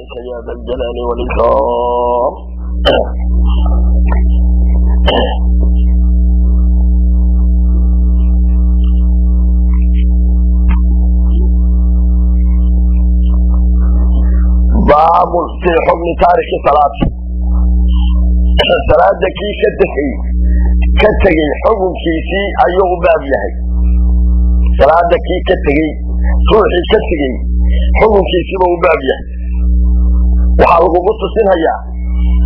برحمتك يا ذا الجلال والإكرام. باب في حكم تارك الصلاة. salaada kii ka tegey ka tegey xukunkiisii ayuu u baab yahay. Salaada kii ka tegey, ruuxii ka tegey xukunkiisiiba u baab yahay. Waxaa lagugu tusinhayaa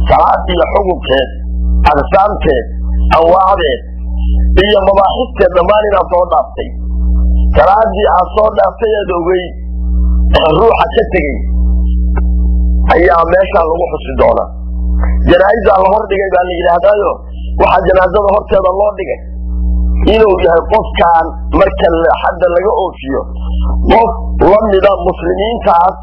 salaad iyo xukunkeed, aqsaamteed, anwaacdeed iyo mabaaxisteed dhammaan inaad soo dhaaftay. Salaadii aad soo dhaaftay eed ogey ruuxa ka tegey ayaa meeshaa lagu xusi doonaa. Janaaizaa la hor dhigay baa la yidhaahdaayo, waxaa janaazada horteeda loo dhigay inuu yahay qofkaan marka xadda laga oofiyo qof la mida muslimiintaas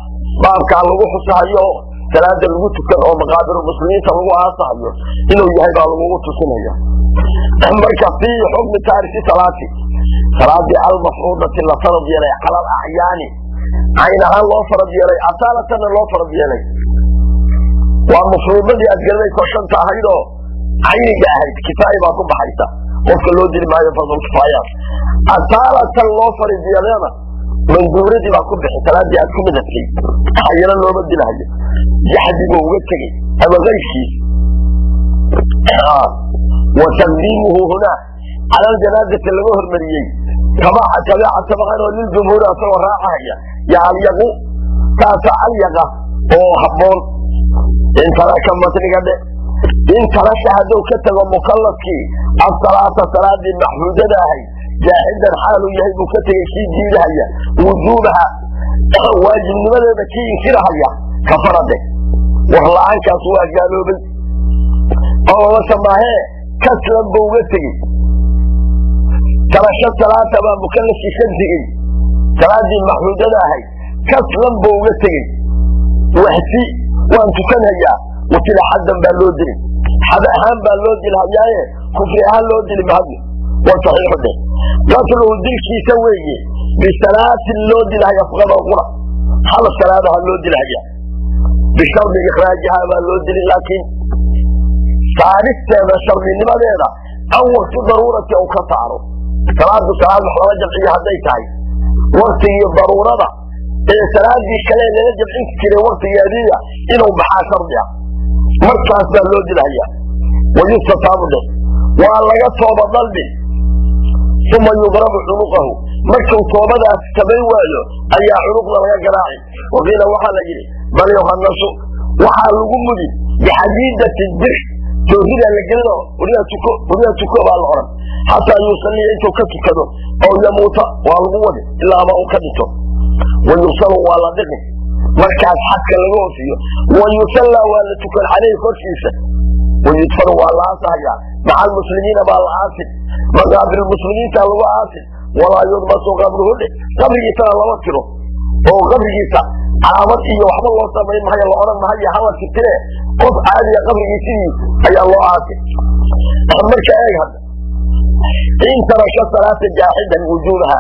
baabkaa lagu xusahayo, salaada lagu tukan oo maqaabiru muslimiinta lagu aasahayo inuu yahay baa lagugu tusinaya. Marka fii xukmi taariki salaati, salaadii almafruudati la farad yeelay cala alacyaani, cayn ahaan loo farad yeelay, asaalatanna loo farad yeelay. Waa mafruudadii aad garanayso shanta ahayd oo cayniga ahayd, kifaaya baa ku baxaysa, qofka loo dili maayo fardulkifaayaat. Asaalatan loo farad yeelana manduuradii baa ku bixi, salaadii aad ku midabtay xayalo looma dilahayo, jaxdigu uga tegey ama kayrkiis. Wa taqdiimuhu hunaa cala aljanaazati laga hormariyey tabaca tabeeca tabaqan oo liljumhuuri asagoo raacahaya ya alyaqu, taasa alyaqa oo habboon. In taraka matniga dhe, in taraka hadduu ka tago mukallafkii asalaata, salaadii maxfuudada ahayd, jaaxidan xaaluu yahay buu ka tegey kii diidahaya wujuubaha, waajibnimadeeda kii inkirahaya, kafarade war la-aankaas waa gaaloobay. Amase maahee kaslan buu uga tegey. Tarasho salaata baa mukallafkii ka tegey, salaadii maxfuudada ahayd kaslan buu uga tegey. Waxsi waan tukanhayaa, qutila xaddan baa loo dili, xad ahaan baa loo dilhayaaye kufri ahaan loo dili mahadyo. War saxiixu dheh, qatluhu dilkiisa weeye bisalaatin loo dilhaya faqada qura, hal salaadaha loo dilhaya, bishardi ikhraajihaa baa loo dili, laakiin saaristeeda shardinimadeeda an wakti daruurati u ka saaro. Salaadu salaad wax lala jamciyo hadday tahay, waktigii daruurada ee salaadii kale lala jamcin jiray waktigeediiya inuu baxaa shardi ah, markaas baa loo dilhayaa. Wayustataabu dheh, waa laga tooba dalbi, uma yudrabu cunuqahu, markuu toobadaas samayn waayo ayaa cunuqda laga garaaci. Waqiila waxaa la yidhi bal yuhanasu, waxaa lagu mudi bixadiidati bir, tooridaa la gelino, waryaa tuko, waryaa tuko baa la odhan, xataa yuusaliya intuu ka tukado, ow yamuuta waa lagu wadi ilaa ama uu ka dhinto. Wayursalu waa la dhiqi markaas xadka laga oofiyo, wayusallaa waa la tukan caleyhi korkiisa, wayudfanu waa la aasahayaa maca almuslimiina baa la aasin, maqaabirulmuslimiinta lagu aasin. Walaa yudmasu qabruhu dhe, qabrigiisana lama tiro oo qabrigiisa calaamad iyo waxba loo samayn mahayo, la odhan mahayo hala tirtire, qof caadiya qabrigiisidii ayaa loo aasin. Marka eeg hadda, in taraka salaata jaaxidan wujuubaha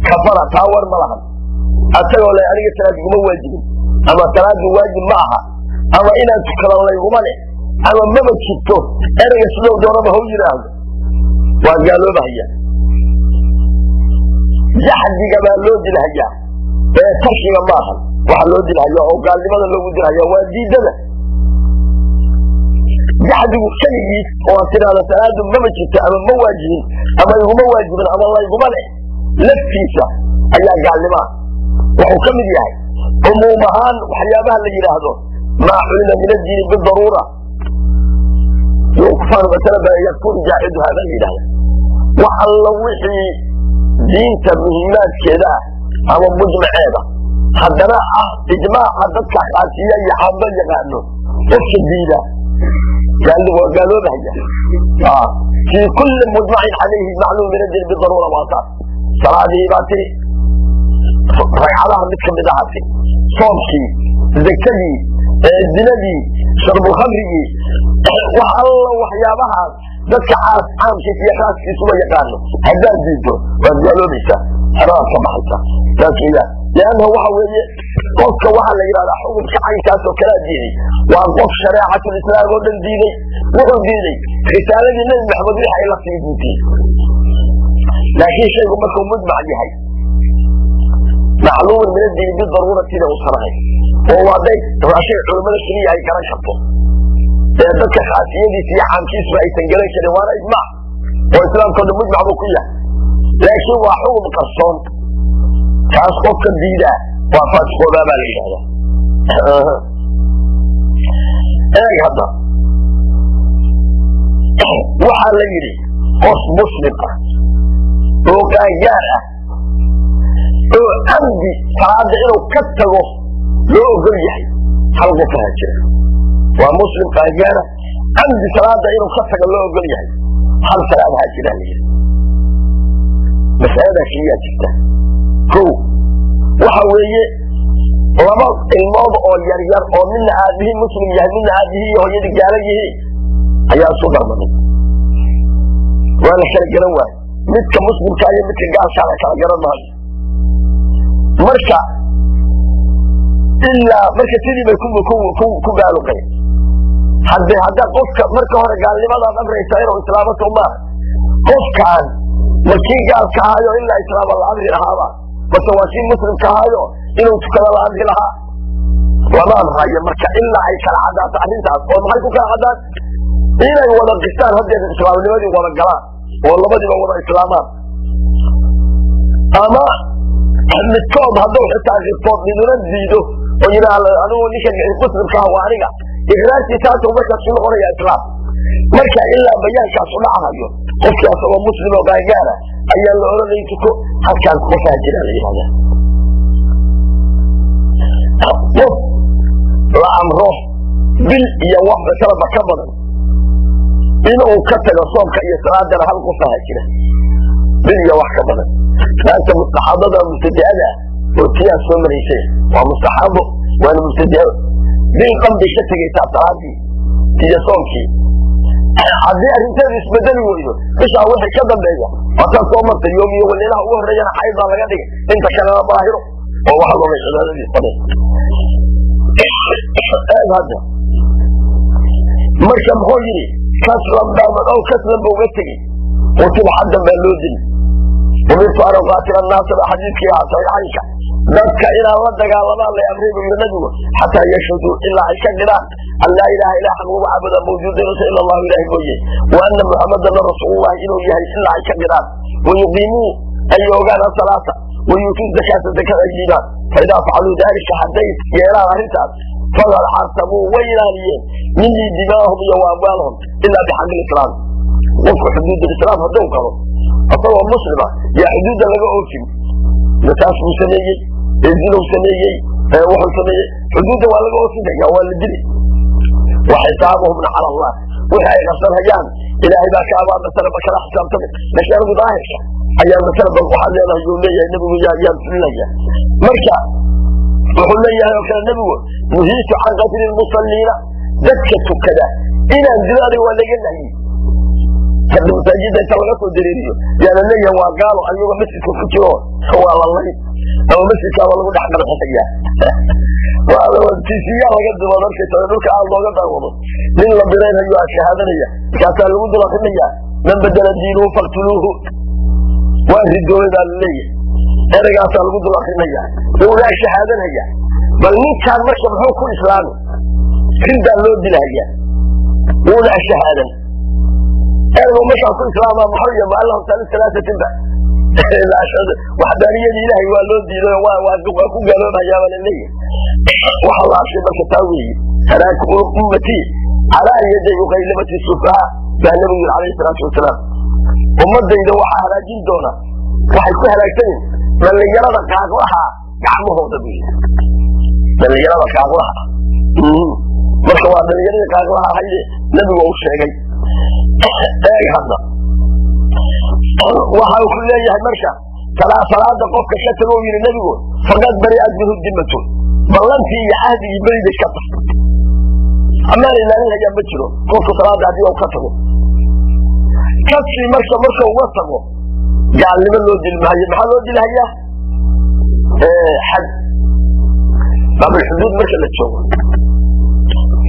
kafara, taa war ma lahan. Asagoo le aniga salaad iguma waajibin, ama salaadu waajib ma aha, ama inaan tukado layguma leh, ama maba jirto, ereyga sidou doonaba haw yidhaahdo, waa gaaloobahaya. Jaxdiga baa loo dilhayaa ee tarkiga maahan. Waxaa loo dilhaya oo gaalnimada loogu dilhaya waa diidada. Jaxdigu keligiis oo aad tidhaahdo salaadu maba jirto, ama ma waajibin, ama iguma waajibin, ama layguma leh, laftiisa ayaa gaalnimaa. Wuxuu ka mid yahay cumuum ahaan waxyaabaha la yidhaahdo maa culima min addiini bidaruura yakfuru jaaxiduhaa baa la yidhahda. Wax alla wixii diinta muhiimaadkeeda ah ama mujmaceeda haddana ah ijmaaca dadka khaasiya iyo xaamba yaqaano, qofka diida waa gaaloobahaya. Fii kulli mujmacin calayhi macluum min addiini bidaruura waa saas. Salaadihii baa tiri, ragcadaha mid kamid ahaa tiri, soomkii, zakadii, zinadii, sharbulkhamrigii, wax alla waxyaabahaas dadka caamkiisa iyo khaaskiisuba yaqaano haddaad diido waad gaaloobaysaa, xeradaad ka baxaysaa. Saas weeyaan. Liannahu waxa weeye qofka waxaa la yidhahdaa xukunka caynkaas oo kalaa diiday waa qof shareecatulislaam oo dhan diiday. Wuxuu diiday risaaladii Nebi Maxamed wixii ay la sii diintay. Laakiin shaygu markuu mujmac yahay, macluumun min addiini bidaruuratina uusan ahayn, oo waa day waa shay culimmada keliya ay garan karto ee dadka khaasiyadiisa iyo caamkiisuba aysan garan karin, waana ijmaac oo islaamka o dhan mujmac buu ku yahay, laakiin waa xukum qarsoon. Kaas qofka diidaa waa faasiqoobaa baa la yidhahdaa. Eeg hadda, waxaa la yidhi qof muslim ah oo qaangaar ah oo camdi salaada inuu ka tago loo ogol yahay hal qofaha jira. Waa muslim qaangaara, camdi salaada inuu ka tago loo ogol yahay, hal salaadahaa jira la yidhi. Mas'aladaa keliyaa jirta. Ko waxa weeye laba ilmood oo yaryar oo midna aabihii muslim yahay, midna aabihii iyo hooyadii gaala yihiin ayaa isu darmaday. Waa la kala garan waaye, midka muslimka iyo midka gaalkaa la kala garan maayo. Marka ilaa marka sidii bay ku baaluqeen. Hadde hadda qofka marka hore gaalnimadaad amraysaa inuu islaamo soo maaha? Qofkaan ma kii gaalka ahaayo ilaa islaama la amri lahaaba, mase waa kii muslimka ahaayo inuu tukada la amri lahaa? Lama amrayo marka ilaa ay kala cadaato arrintaas. Oo maxay ku kala caddaan? Inay wada qistaan haddeer islaamnimadii wada galaan oo labadiiba wada islaamaan, ama midkood hadduu xitaa qirto miduna diido oo yidhaah anigu ninka muslimka ah waa aniga, iqraartiisaasuu markaas ku noqonaya islaam. Marka ilaa bayaankaas u dhacahayo, qofkii asagoo muslim oo qaangaara ayaa la oranay tuko. Halkaas qofaa jira la yidhahdaa qof la amro bil iyo wax masalaba ka badan inuu ka tago soomka iyo salaadana, hal qofaha jira bil iyo wax ka badan. Naagta mustaxaadada mubtadi'ada oo tiyaa soo maraysay waa mustaxaado, waana mubtadi'o, bil qan bay ka tegaysaa salaadii iyo soomkii. Haddii arrinteedu isbedeli weydo bishaa wixii ka dambeeya, waataan soo martay, yoom iyo waliilaha ugu horreeyana xayd baa laga dhigay, inta kalena daahiro oo waxa lomay cibaadadii samay. Eeg hadda marka muxuu yidhi? Kaslan baa ow kaslan ba uga tegey, qutila xaddan baa loo dili. Umirtu an uqaatila annaasa baa xadiidkii ahaa saxiixaynka. Dadka inaan la dagaalamaan lay amray buu yidhi nabigu, xataa yashhaduu, ilaa ay ka qiraan, an laa ilaaha, ilaah xaq lagu caabuda mawjuuda inuusan ila allahu ilaahi mooye, wa anna muxamadana rasuulullahi inuu yahay ilaa ay ka qiraan, wayuqiimuu, ay oogaan asalaata, wayuutuu zakaata, zakada ay dhiibaan. Faidaa facaluu daalika, hadday yeelaan arrintaas, faqad xarsamuu, way ilaaliyeen, minii dimaahum iyo wa amwaalahum ilaa bixaqi lislaam. Qofku xuduud hadduu galo asagoo muslima yaa xuduudda laga oofin. Taas buu sameeyey, zinuu sameeyey, wuxuu sameeyey, xuduudda waa laga oofinaya, waa la dili. Wa xisaabuhumna cala allah, wixii ay qabsanhayaan ilaahay baa ka abaa masalaba kala xisaabtamay. Laakiin anigu daahirka ayaa masalaba waxaad leedahay yuu leeyahay nabigu yaan fulinaya. Marka wuxuu leeyahay oo kale nabigu, nuhiitu can qatli lmusalliina, dadka tukada inaan dilo aniga waa laga nahyey. Hadda masaajidda inta laga soo dareeriyo yaa la leeyahay waa gaalo, ayagoo masjidka ku jiro waa la lay ama masjidkaaba lagu dhex qarxinaya. Tisiyaa laga dubo markaysa dhulka aad looga daawado, nin la biraynhayo a shahaadanaya, markaasaa lagu dul akrinaya man badala diinuhu faqtuluuhu, waa ridoobay baa la leeyahay, ereygaasaa lagu dul akrinaya, wuunaa shahaadanaya. Bal ninkaan marka muxuu ku islaami? Rindaa loo dilahaya, wuuna shahaadan, ergu markaa ku islaamaa maxuu yahay? Ma allahu saalis salaasatinba waxdaaniyadii ilaahay waa loo diiday, waa ku gaaloobayaa baa laleeyahay. Waxa la arkay marka taa weeye halaaku ummatii calaa yaday uqaylamati sufaha baa nabigu yiri calayhi salaatu wasalaam. Ummadayda waxaa halaajin doona, waxay ku halaagsanyihin dhallinyarada qaaqlaha gacmahooda buu yidhi. Dhallinyarada qaaqlaha marka waa dhallinyaradii qaaqlaha ahayde nabigu uu sheegay. Eeg hadda waxa uu ku leeyahay marka salaada qofka ka tago yidhi nabigu, faqad bari'at minhu dimatu, ballantii iyo cahdigii beri bay ka tahay, amaan ilaalinhayaa ma jiro qofka salaada haddii uu ka tago kasii. Marka uga tago gaalnimo loo dili maayo. Maxaa loo dilhayaa? Xad baabulxuduud marka la joogo,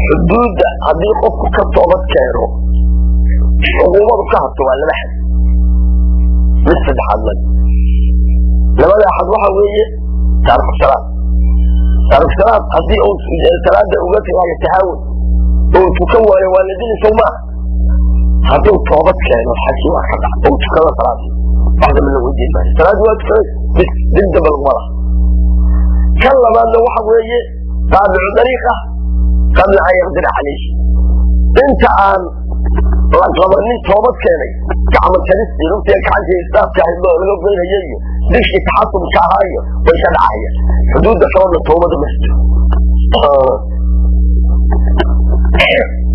xuduudda haddii qofku ka toobad keeno, cuquubadu ka harto, waa laba xad, mid saddexaad male. Labada xad waxa weeye taariku salaad. Taariku salaad haddii uu salaada uga tagaayo tahaawun oo tukan waayo, waa la dili, sow maaha? Hadduu toobad keeno, xadkii waa ka dhac oo tukado salaadii, wax dambe la weydiin maayo. Salaadii waa tukaday bis, dil dambe laguma laha. Kan labaadna waxa weeye taabicu dariiqa qabla an yaqdira calayhi, inta aan la qabanin toobad keenay, gacmo jaristii rugtiga gacantii istaafka ahayd laga goynhayo iyo dishkii taxasubka ahaa iyo way ka dhacaya. Xuduudda kalona toobada ma jirto.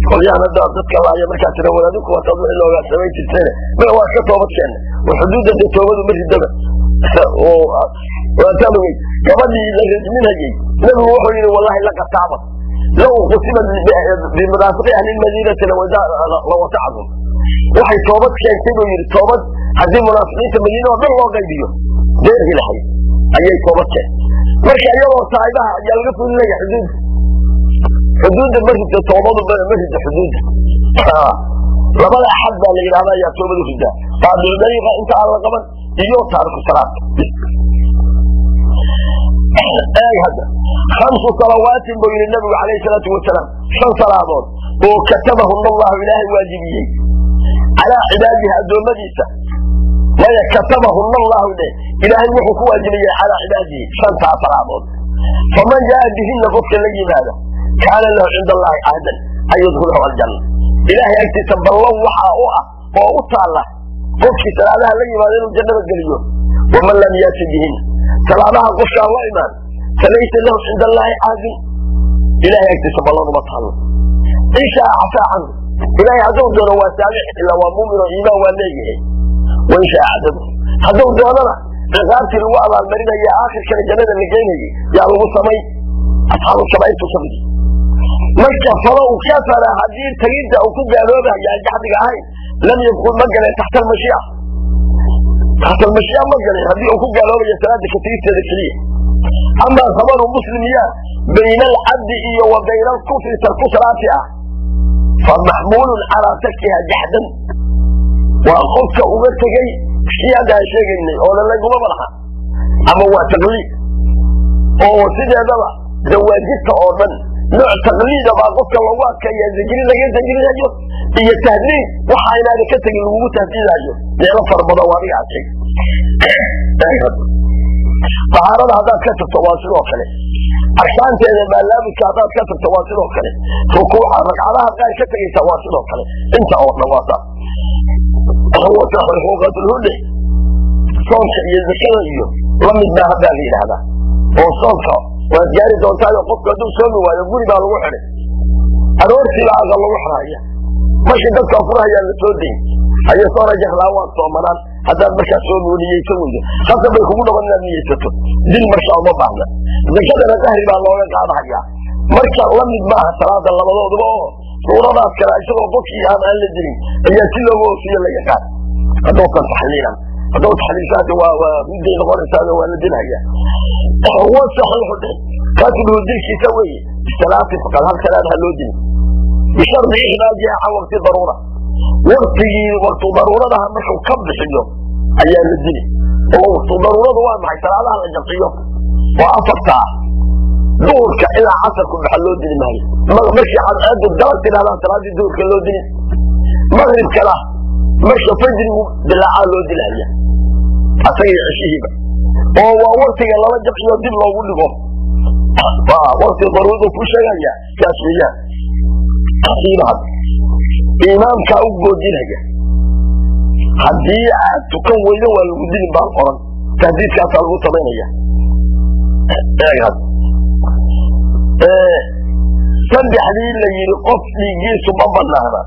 Qolyahan hadda dadka laaya markaa tira, wadaadinku waataad wixii loogaa samayn jirteen, ma waa ka toobad keena oo xuduudda dee toobadu ma ridaba. Oo waataan ogey gabadhii la rajminayey, nabigu wuxuu yidhi: "Wallahi laqad taabat, low qusimat bimunaafiqi ahli lmadiinati lawasacahum." Waxay toobad keentay buu yidhi toobad haddii munaafiqiinta madiina oo dhan loo qaybiyo deeqi lahayd ayay toobad keentay. Marka iyadoo saahibaha ayaa laga fulinaya xuduudda. Xuduudda ma riddo toobadu, ma riddo xuduudda. Labada axad baa la yidhahda ayaa toobadu ridaa: taabicu dariiqa inta aan la qaban iyo taariku salaadka. Eeg hadda, khamsu salawaatin buu yidhi nabigu calayhi salaatu wasalaam, shan salaadood oo katabahuna allahu, ilaahay waajibiyey, calaa cibaadihi, addoommadiisa. Maya, katabahuna allahu dheh, ilaahay wuxuu ku waajibiyey calaa cibaadihi shantaa salaadood. Faman jaa bihinna, qofka la yimaada, kaana lahu cinda allahi cahdan an yudkhilahu aljanna. Ilaahay agtiisa ballan waxaa u ah oo u taalla qofkii salaadaha la yimaado inuu jannada geliyo. Waman lam yaati bihinna, salaadaha qofkaan la imaan, falaysa lahu cinda allaahi cahdun, ilahay agtiisa ballan uma taallo. In shaa cafaa canhu, ilahay hadduu doono waa saamix, ilaa waa muumin oo iimaan waa leeyahay. Wain shaa cadabahu, hadduu doonana ciqaabtii lagu abaalmarinaya aakhirkana jannada la geynayay yaa lagu samay, asxaabu kabaa'irtu ka mid. Marka falow kafara, haddii tegidda uu ku gaaloobayo aan jaxdiga ahayn, lam yadkul, ma galeen taxta almashiica. Taxta almashiica ma galeen haddii uu ku gaaloobayo salaada ka tegisteeda keliya. Amaa khabaru muslim ya bayna alcabdi iyo wa bayna alkufri tarku salaati ah, fa maxmuulun calaa tarkiha jaxdan, waa qofka uga tegey kii hadda aan sheegaynay oo lalagumaba laha, ama waa taqliid, oo sideedaba zawaajibta oo dhan nooc taqliida baa qofka loogu adkeeya, zajri laga zajrinayo iyo tahdiid waxa inaada ka tegin lagugu tahdiidayo meelo fara badan waa adiga arkay. Tahaarada haddaad ka tagto waa sidoo kale, arkaanteeda maalaabudka haddaad ka tagto waa sidoo kale, rukuuca ragcadaha qaar ka tegaysa waa sidoo kale, inta oo dhan waa saas. Xuquuqatulhudhe soonka iyo zakada iyo lamid baa haddaa la yidhaahdaa, oo soonka waad gaari doontaayo qofku hadduu soomi waayo guri baa lagu xidhay, aroortiiba aqal lagu xidhaya, markii dadka furahayaan la soo dayn haye soona jahlaa waad soomanaan. Haddaad markaa soomi niyeysan weydo, khasab bay kugu noqon inaad niyeysato, dil markaa uma baahna. Zakadana qahri baa looga qaadahayaa. Marka la mid maaha salaada labadooduba, oo suuradaas kale isagoo qofkii aan la dilin ayaa si looga oosiyo la yaqaan. Hadduusan taxliilan, hadduu taxliilsho hadda waa mudday noqonaysaa, waa la dilhaya. Wa saxiixu dheh qatluhu, dilkiisa weeye, bisalaati faqad, hal salaad ha loo dilin, bishardi ikhraajiha can waqti daruura, waktigii waktu daruuradaha markuu ka bixiyo ayaa la dili. Oo waktu daruuradu waa maxay? Salaadaha la jamciyo waa afartaa, duhurka ilaa casarku baxa loo dili maayo. Markii cadceedu galab tidhahdaan salaadii duhurka loo dili, maqribkana marka fajrigu dilaacaa loo dilaya, asaga iyo ceshihiiba, oo waa waktiga laba jamciyo dib loogu dhigo, waa wakti daruuradu ku sheegaya kaas weeyaan. Imaamkaa u goodinaya haddii aad tukan weydo waa lagu dilin baan qoran, tahdiidkaasaa lagu samaynaya. Saddexdii la yidhi qof dhiiggiisu ma banaana,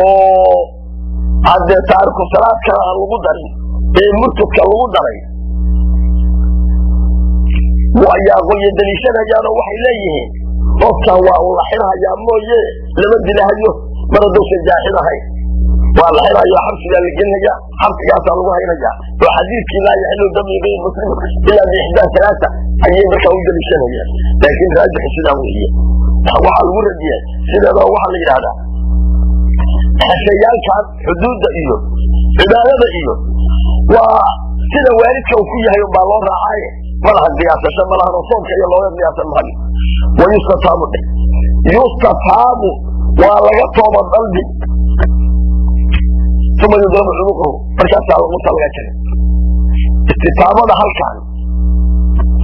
oo haddee taariku salaadkana aan lagu darin ee murtadka lagu daray, ayaa qolyo daliishanayaanoo waxay leeyihiin qofkan waa uu la xirhayaa mooye lama dilahayo mar hadduusan jaaxid ahayn. Waa la xirayo, xabsigaa la gelinaya, xabsigaasaa lagu haynaya. Oo xadiidkii laa yaxilu damu gayr muslim ilaa biixdaa salaasa ayay markaa u daliishanayaan, laakiin raajixu sidaa weeye. Waxaa lagu radiyay sideedaba waxaa la yidhahdaa xeshayaalkan xuduudda iyo cibaadada iyo waa sida waalidka uu ku yahay unbaa loo raacaaye, malahan qiyaasasho malahan oo soonka iyo looga qiyaasan maayo. Wayustataabu dhe, yustataabu waa laga tooba dalbi, uma yudrabu cunuqahu, markaasaa luqunta laga jaray. Istitaabada halkan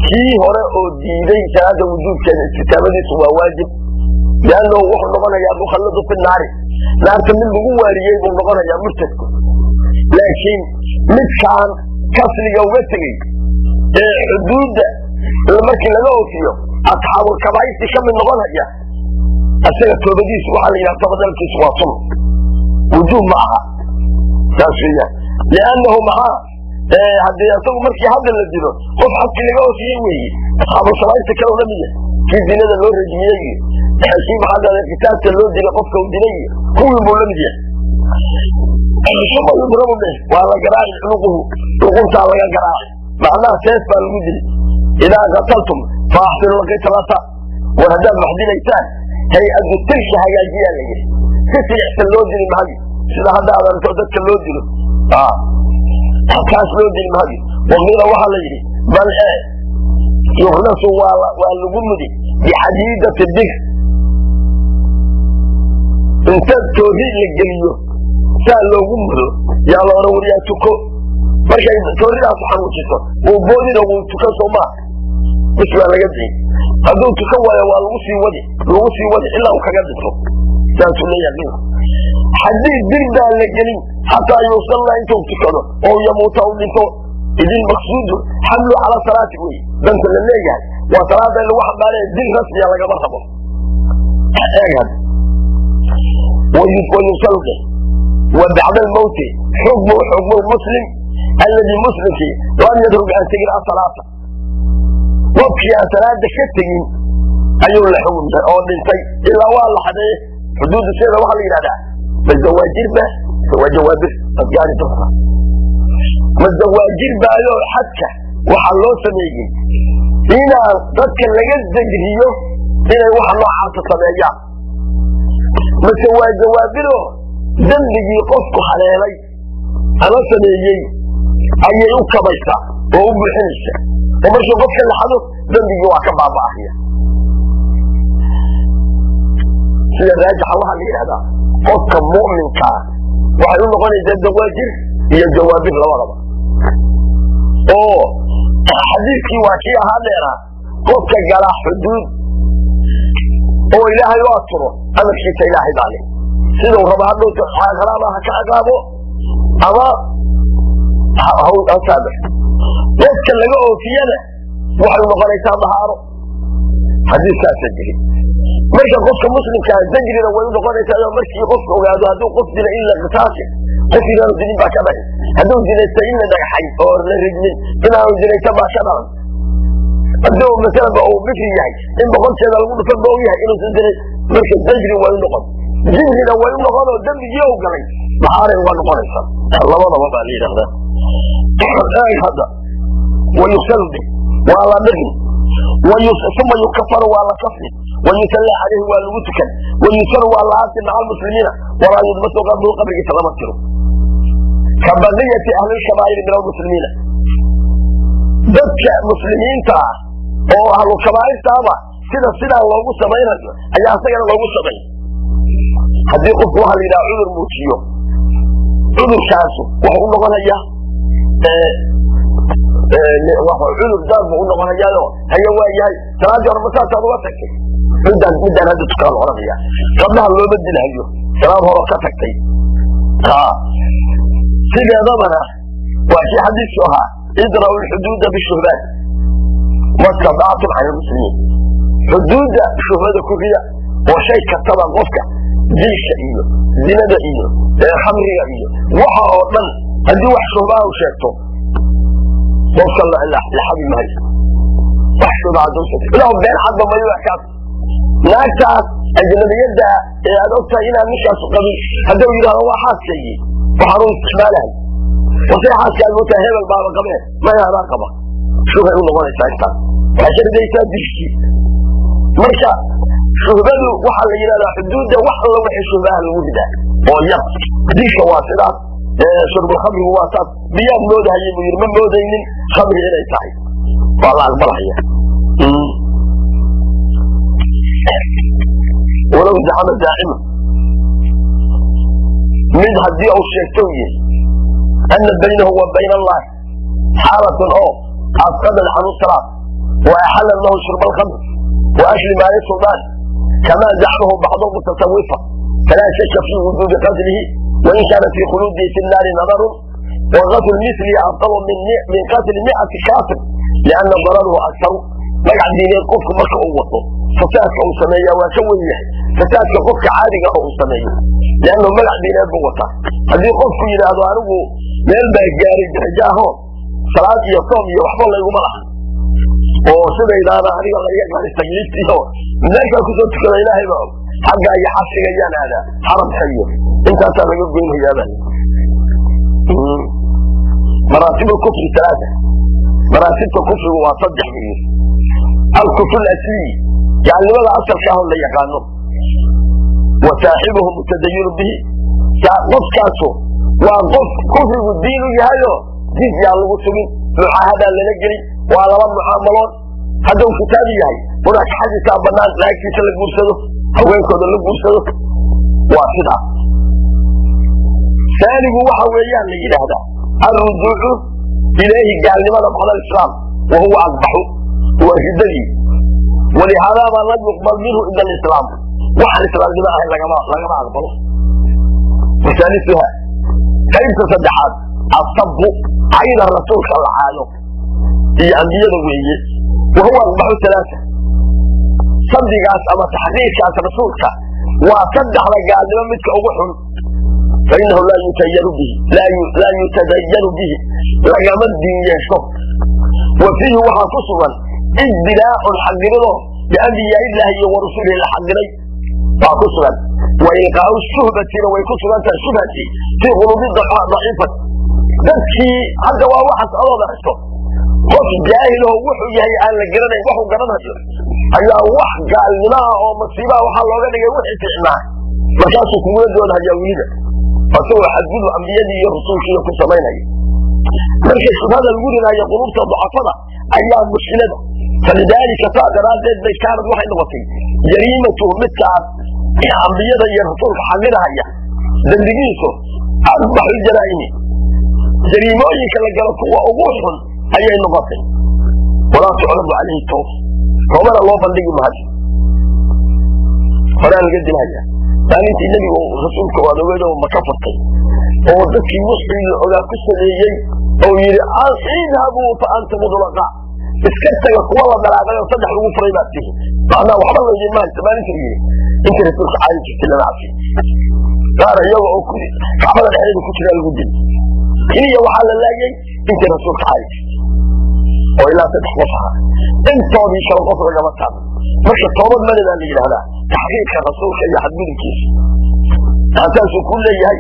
kii hore oo diiday salaada wujuubkeeda istitaabadiisu waa waajib, liannahu wuxuu noqonayaa mukhalladu fi naari, naarta mid lagu waariyey buu noqonayaa murtadku. Laakiin midkaan kasliga uga tegey ee xuduudda markii laga oofiyo asxaabulkabaa'irti ka mid noqonaya, isaga toobadiisu waxaa la yidhaha toobadalkiisu waa sun, wujuub ma aha. Saas weeyaan, liannahu maxaa haddii isagu markii hadda la dilo qof xadkii laga oofiyey weeye, asxaabulkabaa'irta kale la mid yahay, kii zinada loo rajmiyey iyo kii maxaa kitaabta loo dilay qofka uu dilay iyo kuwii buu la mid yahay. Uma yudrabu dheh, waa la garaaci, cunuquhu luquntaa laga garaaci, macnaha seef baa lagu dili. Idaa qataltum faaxsinu lqitlata, war haddaad wax dilaysaan hay-adu tilka hagaajiyaa la yidhi, si silicsan loo dili maayo, sida hadda aad aragto dadka loo dilo kaas loo dili maayo. Waqiila waxaa la yidhi bal ee yukhlasu waa lagu mudi bixadiidati bir, inta toori la geliyo saa loogu mudo yaa la oran wariyaa tuko. Markay tooridaas xanuujiso wuu boodina wuu tukan, soo maa bis waa laga dii. Hadduu tukan waayo waa lagu sii wadi, lagu sii wadi ilaa uu kaga dhinto. Saasuu leeyahay ninku, xadiid bir baa la gelin xataa yusalla intuu tukado oo yamuuta u dhinto. Idin maqsuudu xamlu cala salaati wey, danta la leeyahay waa salaada in lagu xambaaraya, dil rasmiya lagama rabo. Eeg had wayusalqi wa bacda almawti xukmu xukmu lmuslim alladii muslimkii lam yatruk aan tegin asalaata, qofkii aan salaada ka tegin ayuu la xugum yahay oo dhintay ilaa waa la xadeeye. Xuduudda sideeda waxaa la yidhahdaa ma zawaajir ba waa jawaabir adgaari doona, ma zawaajir baayo xadka waxaa loo sameeyey inaan dadka laga zajriyo inay waxa noocaasa sameeyaan, mase waa jawaabiro dembigii qofku haleelay ama sameeyey ayay u kabaysaa oo u buuxinaysaa, oo markii qofka la xado dembigii waa ka baaba'ahaya. Sida raajixa waxaa la yidhahdaa qofka mu'minkaa waxay u noqonaysaa zawaajir iyo jawaabir labadaba, oo xadiidkii waa kii ahaa dheeraa qofka galaa xuduud oo ilaahay u asturo amarkiisa ilaahay baa leh, siduu raba hadhowta caqraaba ha ka ciqaabo ama ha saamaxo. Qofka laga oofiyana waxay noqonaysaa dahaaro xadiiskaasa jirin. Marka qofka muslimkaa zajrina way u noqonaysaa markii qofka ogaado hadduu qof dila in la qisaasi, qof inaanu dilin baa ka dhalan, hadduu dilaysta in la dhagxay oo la rijmin inaanu dilaysan baa ka dhalan, hadduu masalanba uu bikri yahay in boqolkeeda lagu dhufan ba og yahay inuusan dilay. Marka zajri way u noqon, jibrina way u noqon oo dembigii ou galay dahaaray waa noqonaysaa, labadaba baa la yidhahdaa. Eeg hadda wayuksalu bih waa la dhigi, uma yukafaru waa la kafni, wayusallaa calayhi waa lagu tukan, wayusaru waa la aasi maca almuslimiina, walaa yudmasu qabruhu qabrigiisa lama tiro, ka baqiyati ahlilkabaa'iri min almuslimiina, dadka muslimiinta ah oo ahlu kabaa'irtaaba sida sidaa loogu samaynayo ayaa isagana loogu samay. Haddii qofku waxaa la yidhaha cudur muujiyo, cudurkaasu wuxuu u noqonayaa cudur daar buu u noqonayaayo haye waa yahay salaadii hore masaasaad uga tagtay, midaan midaan hadda tukaa la oranaya, qablaha looma dilhayo salaad hore ka tagtay. Sideedabana waa kii xadiisku ahaa idra'u lxuduuda bishuhbaat mastadactum can lmuslimiin, xuduudda shuhbada ku rida oo shay kastaba qofka dilka iyo zinada iyo khamriga iyo waxa oo dhan haddii wax shuhbaha u sheegto qofka la xadi maayo. Wax shubha hadduu sheegto ilahu been cadba mayu ekaas naagtaas Ajnabiyadda ee aad ogtahay inaan ninkaasu qabin hadduu yidhahdo waa xaaskaygii, waxaanu isticmaalahay, wasee xaaskaad moogtahay, hebel baaba qabee, maya anaa qaba, shubhay u noqonaysaa. Intaas waxay ka ridaysaa dilkii. Marka shuhbadu waxaa la yidhahdaa xuduudda wax alla wixii shuhbaha lagu ridaa oo yar. Dilka waa sidaas, shurbulkhamrigu waa saas. Miyaad moodahayay buu yidhi, ma moodaynin khamri inay tahay, waa la aqbalhaya. Walow zacama zaacima, mid haddii uu sheegto yihi ana baynahu wa bayna allahi xaalatun oo asqadat canhu salaat wa axalat lahu shurba alkhamr wa akli maali suldaan, kama zacamahu bacdu mutasawifa, falaa shaka fii wujuubi qatlihi, wain kaana fii khuluudihi fi nnaari nadarun, wa qatlu milihi afdalu min qatli 100 kaafir lianna dararuhu aktaru. Magac diineed qofku marka uu wato, fasaadka uu sameeyaa waa ka wen yahay fasaadka qofka caadiga ah uu sameeyo, liannahu magac diineed buu wataa. Haddii qofku yidhaahdo anigu meel baa gaaray darajo ahoo salaad iyo soom iyo waxba layguma laha, oo sidaydaana aniga laiga qaaday tagliiftiio meeshaa kusoo tukada, ilaahay baa og, xaggaa iyo xabsiga yaan aadaa, xaramka iyo intaasaa laga goynhayaaba. Maraatib kufri alaaa, maraatibta kufrigu waa saddex buu yidhi. Alkufr asliy, gaalnimada asalka ahoo la yaqaano, wa saaxibuhu mutadayinu bihi, qofkaasu waa qof kufrigu diin u yahayo, jizyaa lagu sugin, mucaahadaa lala gelin, waa lala mucaamaloon. Hadduu kitaabi yahay, munakaxadiisaa banaan, naagtiisa la guursado, haweenkooda la guursado, waa sidaas. Saanigu waxa weeyaan la yidhaahdaa alrujuucu ilayhi, gaalnimada bacda alislaam, wa huwa aqbaxu, waa riddadii. Walihaadaabaa lam yuqbal minhu ila alislaam, waxaan islaamnimo ahayn lagama aqbalo. Wasaalisuha, qaybta saddexaad, asabu, cayda rasuulka la caayo iyo ambiyada weeye, wa huwa aqbaxu alaaa. Sabigaas ama taxqiirkaas rasuulka waa saddexda gaalnimo midka ugu xun. Fainahu laa yutayanu bihi, laa yutadayanu bihi, lagama diin yeesho. Wa fiihi waxaa ku sugan ibdilaacun, xaqiridoo biambiyaa illaahi iyo wa rasuulihi la xaqiray baa ku sugan. Wa ilqaau shuhbatina way ku sugan tahay, shubhati fii quluubi daciifat dadkii. Hadda waa waxaas adooda haysto, qof jaahiloo wuxuu yahay aan la garanayn waxuu garanayo ayaa wax gaalnimaha oo masiibaha waxaa looga dhigay wixii ficnaa, markaasuu kugula doodhayaa weliba asagoo xadgudub ambiyadii iyo rasuulkiiyo ku samaynaya. Marka shubhada lagu rinaayo quluubta ducafada ayaa mushkilada. Falidaalika, saa daraaddeed bay kaanad waxay noqotay jariimatuhu, midkaas ambiyada iyo rasuulka xaqirahaya dembigiisu, arbaxu jaraa'imi, jariimooyinka la galo kuwa ugu xun ayay noqotay. Walaa tucradu calayhi tawba, toobana loo bandhigi maayo, horaa laga dilhaya. Maalintii nebigu rasuulka waad ogeed oo maka furtay oo dadkii wixii la ogaa ku sameeyey oo yidhi idhabuu fa antum udlaqa, iska taga kuwa la dalaaqay oo saddex lagu furay baad tihi, macnaha waxba laydin mahaysa. Maalintuu yidhi intii rasuulka caayi jirtay lama cafi, qaar iyaga oo kacbada dhexdeeda ku jiraa lagu dili. Keliya waxaa la laayay intii rasuulka caayi jirtay oo ilaa saddex qof ahaa, intoodii kale qof lagama taabo. Marka toobad male baa la yidhaahdaa taxqiiqka rasuulka iyo xadgudubkiisa, saasuu ku leeyahay,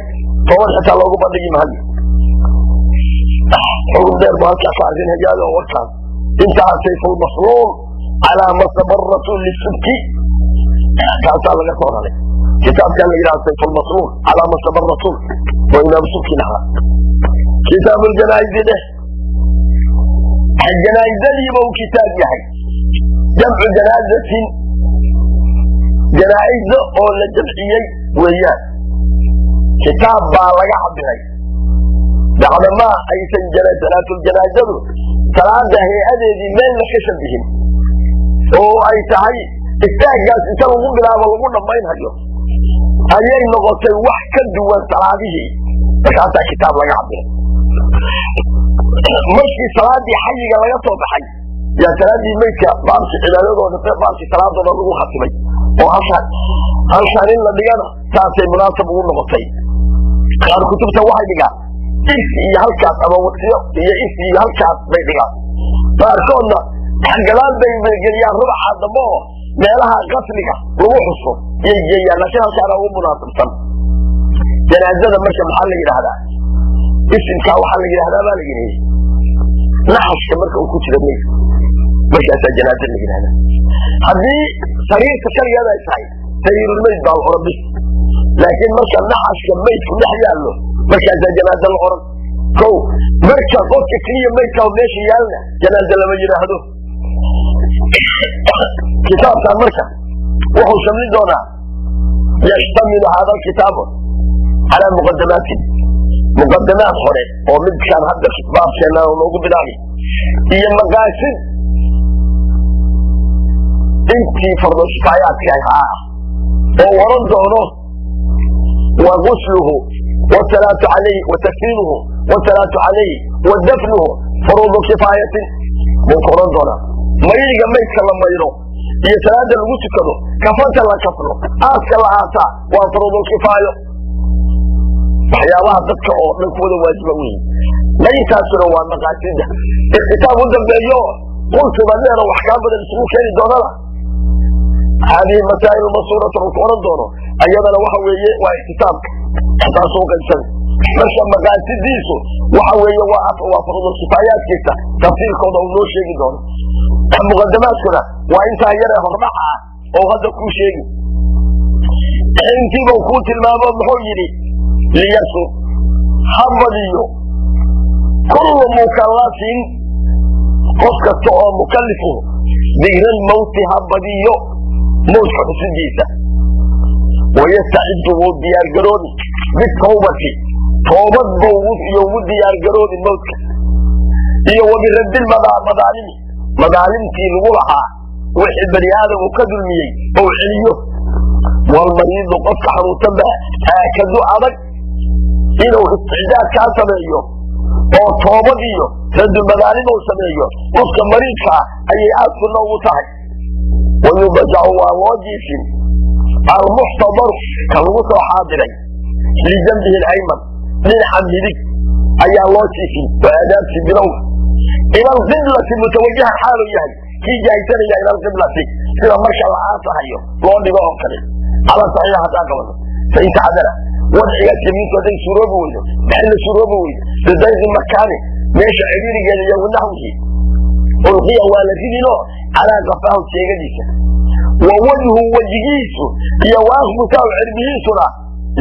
toobad xitaa loogu bandhigi maayo. Xugun dheer buu halkaa ka arrinhayaado warkaas intaa sayfulmasluul calaa masaba rasuul lisubki kaasaa laga soo raray kitaabkaa la yidhaha sayfulmasluul calaa masaba rasuul oo imaam subki lahaa. Kitaabu ljanaa'izi dheh, janaa'izadiiba uu kitaab yahay, jamcu janaazatin, janaa'izo oo la jamciyey weeyaan. Kitaab baa laga cabiray bacdamaa aysan salaatulJanaazadu salaada hay-adeedii meelna ka shabihin, oo ay tahay istaaggaas inta lagu bilaabo lagu dhammaynhayo, ayay noqotay wax ka duwan salaadihii, markaasaa kitaab laga cabiray. Markii salaadii xayiga laga soo baxay yaa salaadii meydka baabki cibaadadooda, baabkii salaadooda lagu khatimay, oo halkaan in la dhigana saasay munaasab ugu noqotay. Qaar kutubta waxay dhigaan irsi iyo halkaas ama wasiyo iyo irsi iyo halkaas bay dhigaan, qaarkoodna gadaal bay geliyaan rubaxa dambe oo Meelaha qasriga lagu xuso yay geeyaan, laakiin halkaana ugu munaasabsan. Janaazada marka maxaa la yidhaahdaa? Isimkaa waxaa la yidhahdaa baa la yidhi naxashka marka uu ku jiro meydku, markaasaa janaaza la yidhahdaa. Haddii sariirta kaligeed ay tahay, sariirulmeyd baa la oran bis, laakiin marka naxashka meydku dhex yaallo, markaasaa janaaza la oran. Ko marka qofka keliya meydka meesha yaalna janaaza lama yidhaahdo. Kitaabkan marka wuxuu shamlin doonaa, yashtamilu hada alkitaabu calaa muqadamaatin, muqadamaad hore oo midkaan hadda baabkeena loogu bilaabi, iyo maqaasid intii fardo kifaayaadka ahaa oo oran doono wa gusluhu wasalaatu calayh wa takfiinuhu wasalaatu calayh wa dafnuhu furuudu kifaayatin buu ka oran doonaa. Mayriga maydka la mayro iyo salaada lagu tukado, kafanta la kafno, aaska la aasaa waa furuudulkifaayo, waxyaabaha dadka oo dhan kuwada waajiba u yihin. Mayntaasuna waa maqaasida. Ikhtisaab u dambeeyo qultuba dheero wax kaa badan isugu keeni doonana, haadihi masaa'il masuuratan uu ku oran doono, ayadana waxa weeye waa ixtisaabka taasuu qaybsan. Marka maqaasidiisu waxa weeye waa furuudulkifaayaadkiisa tafsiirkooda uu noo sheegi doono. Muqadamaadkuna waa intaa yaree hordhaca ah oo hadda kuu sheegi. Intiibau kuu tilmaamo, muxuu yidhi? Liyasur, ha badiyo, kullu mukallafin, qof kasta oo mukallifu, dikra almawti, ha badiyo mawtka xusidiisa. Wayastaciddu, wuu diyaargaroobi, bitawbati, toobad bau iyo ugu diyaargaroobi mawtka, iyo wabiraddi madaalimi, madaalimtii lagu lahaa, wixii bani aadam uu ka dulmiyey ou celiyo. Walmariidu, qofka xanuunsan baa aakadu adag inuu isticdaad kaa sameeyo oo toobad iyo radulmadaalim uu sameeyo. Qofka mariidka ah ayay aad sunno ugu tahay. Wayudajacu, waa loo jiifin, almuxtadaru, ka lagu soo xaadiray, lijanbihi alayman, dhinaca midig ayaa loo jiifin. Waa aadaabtii bilowga. Ila alqiblati mutawajihan, xaalu yahay kii jahaysanaya ila alqiblati, sida marka la aasahayo loo dhigo oo kale, cala saxiix haddaan qabato. Fain tacdara, wadcigaas yamiintu hadday suuroobi weydo, maxay la suuroobi weydo? Bidayqi makaani, meesha cidhiirigeeda iyo wanaxwihi, ulqiya, waa la ridinoo, calaa qafaahu, jeegadiisa, wa wajhu, wejigiisu, iyo waakbutaahu, cirbihiisuna,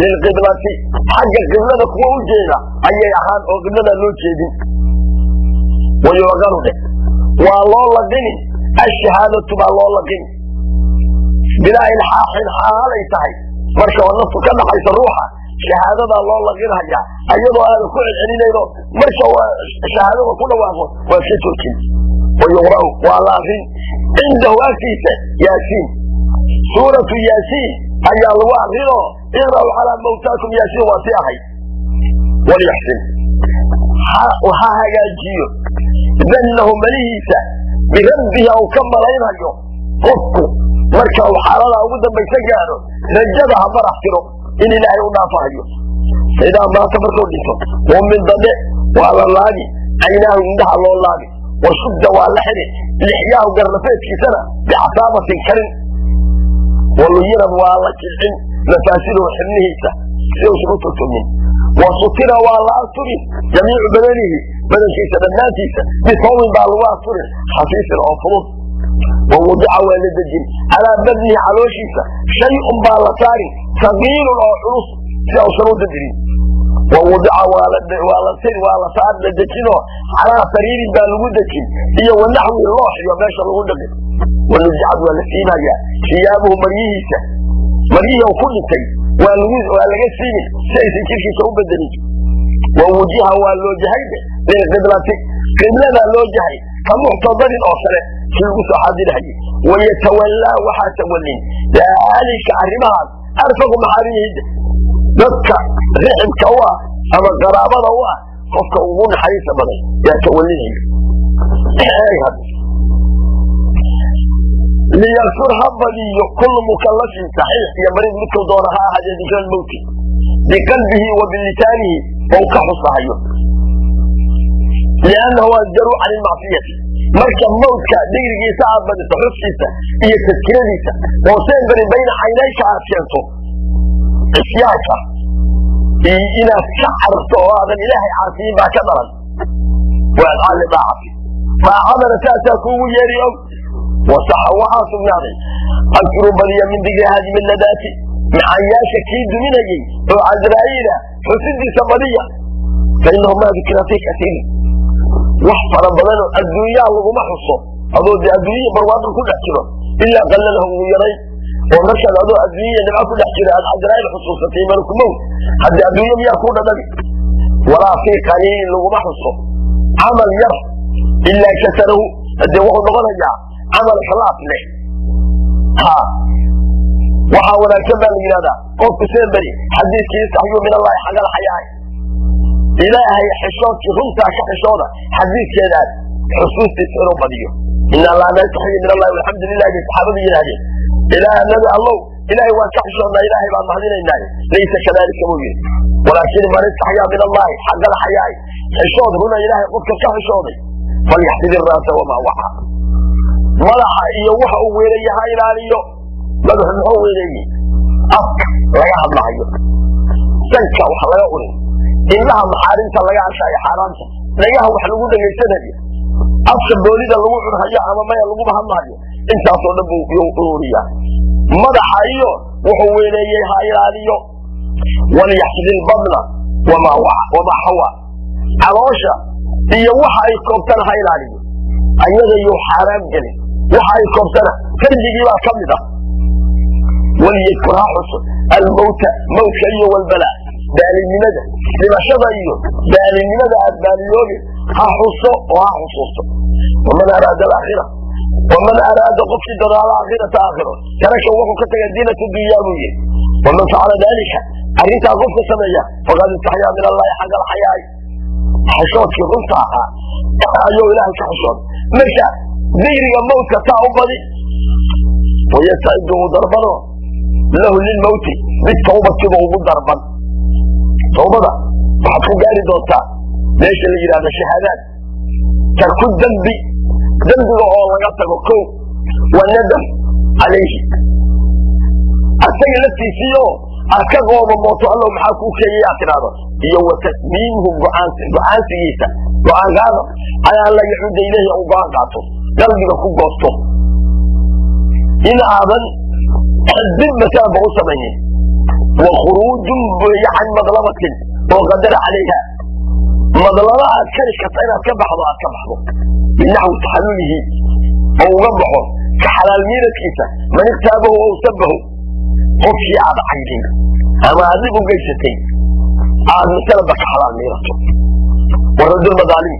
lilqiblati, xagga qiblada kuwa u jeeda ayay ahaan oo qiblada loo jeedin. Wayuqanu dheh, waa loo laqini, ashahaadatu baa loo laqini, bilaa ilxaaxin xaalay tahay. Marka oo naftu ka dhaxaysa ruuxa, shahaadadaa loo laqinhayaa ayadoo aada ku celcelinayno. Marka shahaadada ku dhawaaqo waa ka joojin. Wayuqra'u, waa la akrin, cindahu, agtiisa, Yaasiin, suuratu Yaasiin ayaa lagu akrinoo, iqra'u calaa mawtaakum Yaasiin waa si ahay. Walyaxsin, ha hagaajiyo, dannahu, malihiisa, birabbihi ou ka malaynhayo. Qofku marka uu xaaladaa ugu dambaysa gaadho, rajada ha barax tiro in Ilaahay u dhaafahayo. Faidaa maata, markuu dhinto, min dambe waa la laabi, caynaahu, indhaha loo laabi, washudda, waa la xidhi, lixyaahu, garnafeedkiisana, bicasaabatin, karin, waluyinad, waa la jilcin, mafaasiluhu, xibnihiisa, si uusan u togtogin. Wa sutira, waa la asturi, jamiicu badanihi, badankiisa dhammaantiisa, bisawmin baa lagu asturin, khafiifin, oo fudud. Wa wudica, waa la dejin, calaa badnihi, calooshiisa, shay-un baa la saari, sagiirun, oo culus, si ausan u dadirin. Wa wudica, waa la saar, la dejinoo, calaa sariirin baa lagu dejin iyo wanaxwi, loox iyo meesha lagu dhaqin. Wanusicad, waa la siinayaa, siyaabuhu, maryihiisa, maryihii u ku dhintay waa laga siinin si aysan jirkiisa u bedelin. Wa wujiha, waa loo jahayde, lilqiblati, qibladaa loo jahay, ka muxtadarin oo kale kii lagu soo xaadirhayay. Wayatawallaa, waxaa tawallin, daalika, arrimahaas, arfaqu maxaarimihida, dadka rixibka u ah ama qaraabada u ah, qofka ugu naxariista badan yaa tawalinaya. Liyakfur, ha badiyo, kullu mukallafin, saxiix iyo mariid midkuu doona ha ahaadee, dikra almowti biqalbihi wa bilisaanihi ou ka xusahayo, liannahu asjaru can ilmacsiyati, Marka mawdka digrigiisa aad badiso, xuskiisa iyo tadkiradiisa oo seen beri bayna caynayka aad keento cisyaanka iyo inaad ka cararto oo aadan Ilaahay caasiyin baa ka dhalan. Waa adcaa lidaacati, daacadana saasaa kuugu yeeri. Og wasaxa waxaa sugnaaday akru badiya min dikri haadimi ladaati, macaanyaasha kii duminayey oo Cazraa'iila xusidiisa badiya. Fa inahu maa dukira fii kasiirin, wax fara badanoo adduunyaa laguma xuso adoo dee adduunyihii barwaaqo ku dhex jiro, ilaa qallalahu ugu yaray. Oo markaad adoo adduunyaya nimco ku dhex jiro aad Cazraa'iil xusuusatay, malakumowt, haddii adduunyo miyaa kuu dhadhami? Walaa fii qaliilin laguma xuso camal yar ilaa kasarahu, haddee wuxuu noqonayaa camal ikhlaas leh. Ha, waxaa wanaagsan baa la yidhahdaa qofku seen beri xadiiskii istaxyuu min Allahi xaqal xayaay, Ilaahay xishoodkii runtaa ka xishooda, xadiiskeedaas xusuustiisa inuu badiyo. Inaa laa nastaxyi min Allahi walxamdu lilah bay saxaabadu yidhahdeen. Ilaah, Nabi Allow, Ilaahay waan ka xishoodnaa, Ilaahay baan mahadinaynaaye. Laysa kadalika buu yidhi, walaakin man istaxyaa min Allahi xaqal xayaay, xishood runa Ilaahay qofka ka xishooday, falyaxfid iraasa wamaa waca, madaxa iyo waxa uu weeleeye ha ilaaliyo. Madaxu muxuu weeleeyey? Afka laga hadlahayo, sanka wax laga urin, indhaha maxaarimta laga arkaayo xaaraanta, dhagaha wax lagu dhegaysanayo, afka boolida lagu cunhayo ama maya laguba hadlahayo, intaasoo dhan buu ururiyaa. Madaxa iyo wuxuu weeleeyey ha ilaaliyo. Walyaxfid ilbadna wamaa xawa, caloosha iyo waxa ay koobtana ha ilaaliyo, ayada yuu xaaraam gelin. Waxa ay koobtana farjigii baa ka mid ah. Walyadkur ha xuso almowta, mawtka iyo walbalaa, baalinimada, dhimashada iyo baalinimada aad baaliyoobi ha xuso oo ha xusuusto. Waman araada alaakhira, waman araada qofkii dadaala aakhirata, aakhiro, taraka wuxuu ka tagay diinata dunyaa buu yidhi. Waman facala daalika, arrintaa qofka sameeya, faqad istaxyaa min Allahi xaqa alxayaay, xishoodkii runta ahaa ayuu Ilaahay ka xishooday. Marka dikriga mawtka taa u badi. Wayastacidu uu darbano lahu lilmawti bitawbatiba ugu darban. Tawbada waxaad ku gaari doontaa meesha la yidhahdo shahaadaad. Tarku dembi, dembiga oo laga tago kow, wa nadam calayhi, asaga laftiisiioo aad ka qoomamooto, Allow maxaa kuu keeyay aad tidhaahdo, iyo wa tasmiimuhu go'aansigiisa, go'aan qaado calaa an laa yacuuda ilayhi, uu go'aan qaato, qalbiga ku goosto in aadan dib masalanba u samaynin. Wa khuruujun buuya can madlamatin oo qadara calayha, madlamo aad kari karta inaad ka baxdo, aad ka baxdo, binaxwi taxallulihi, oo uga baxo ka xalaal miiradkiisa, man iktaabahu ow sabahu, qofkii aad cayday ama aad dhib u geysatay aad masalanba ka xalaal miirato. Wa raddulmadaalimi,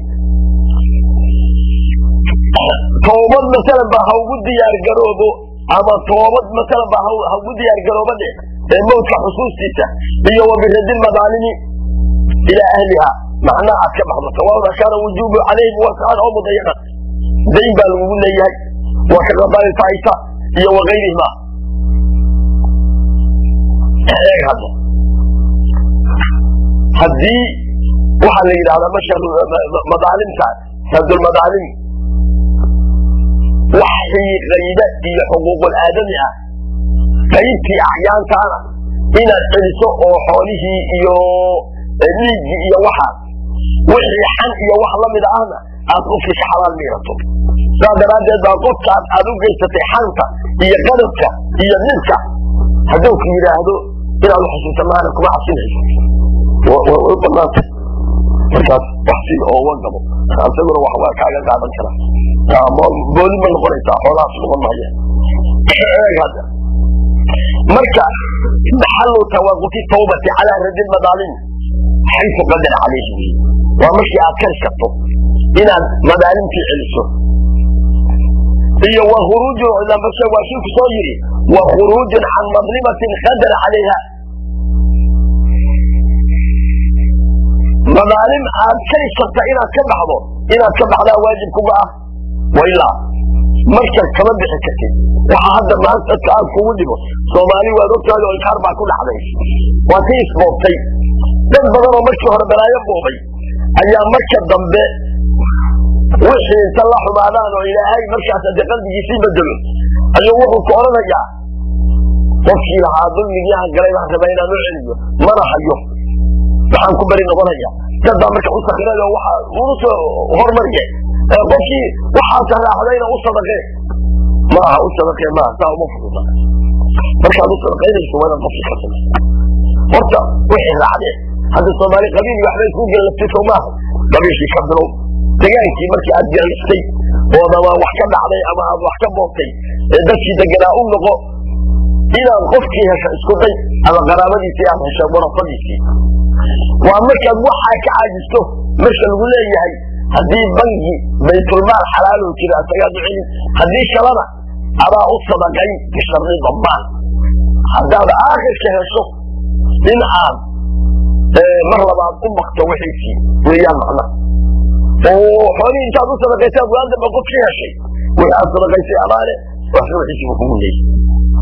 toobad masalan ba ha ugu diyaar garoobo, ama toobad masalan ba ha ugu diyaar garooba dhe ee mawdka xusuustiisa iyo wa biradilmadaalimi ilaa ahliha, macnaha aad ka baxdo, sawaaun kaana wujuubu calayhim waascan oo mudayaqan, dayn baa lagugu leeyahay, waa ka qadaai faa'ita iyo wa gayrihima. Eeg hadda, haddii waxaa la yidhahdaa masha madaalimta, raddulmadaalim, waxii qaybe iyo xuquuqul aadami ah, qaybtii acyaantaana inaad celiso oo xoolihii iyo dhiiggii iyo waxaas, wixii xan iyo wax lamida ahna aad qofkii ka xalaal miirato. Saa daraaddeed baa qofkaas aad u geysatay xanta iyo qadabka iyo dhibka, hadduu ku yidhaahdo inaad uxasuusa maana kuma cabsinayso, way u banaanta markaas wax si oo uga gabo, isaguna wax waa kaaga qaadan karaa, booli ma noqonaysaa, xoolahaas noqon mahaya. Eeg hadda, marka maxalu tawaqufi tawbati calaa radi madaalim xaysu qadar calayhi wey, waa markii aad kari karto inaad madaalimtii celiso. Iyo wa khuruujun, waa kii ku soo yidhi wa khuruujun can madlimatin qadara calayha, madaalim aad kari karta inaad ka baxdo, inaad ka baxdaa waajib kuga ah. Wailaa marka kama bixi kartid. Waxa hadda maanta dadka aad kugu dhibo, Soomaali waad ogtahay oo inkaar baa ku dhacday, waa tii isboobtay. Dad badan oo markii hore balaayo boobay ayaa marka dambe Wixii inta la xumaadaan oo Ilaahay markaas haddii qalbigiisii bedelo, ayuu wuxuu ku odhanayaa qofkii lahaa dulmigii han galay baan rabaa inaan u celiyo, mana hayo, waxaan ku beri noqonaya. Dad baa marka u sakiray oo waxa uu soo hormariye qofkii waxaas raaxdayna u sadaqee maaha, u sadaqee maaha, saa uma fududa. Markaad u sadaqaynayso waa inaad qofkii ka samayso horta wixii raacdeen. Hadda Soomaali qabiil waxbay isku gallaftay, soo maaha? Qabiilkii ka bilow, degaankii markii aad gallaftay ood ama wax ka dhacday ama aad wax ka boobtay ee dadkii deganaa u noqo, inaad qofkii hesho isku day, ama qaraabadiisii aad hesho, warafadiisii. Waa markaad waxaa ka caajisto. Marka lagu leeyahay haddii bangi baytulmaal xalaaluhu jiro asagaad u celin, haddii kalena adaa u sadaqayn bishardi dabbaan, haddaad aakhirka hesho in aad mar labaad u bakto wixiisii weeyaan macna, oo xoolihii intaad u sadaqaysaad waan dambe qofkii heshay, wixii aad sadaqaysay amaane waxna wixiisiiba kugu leeyay,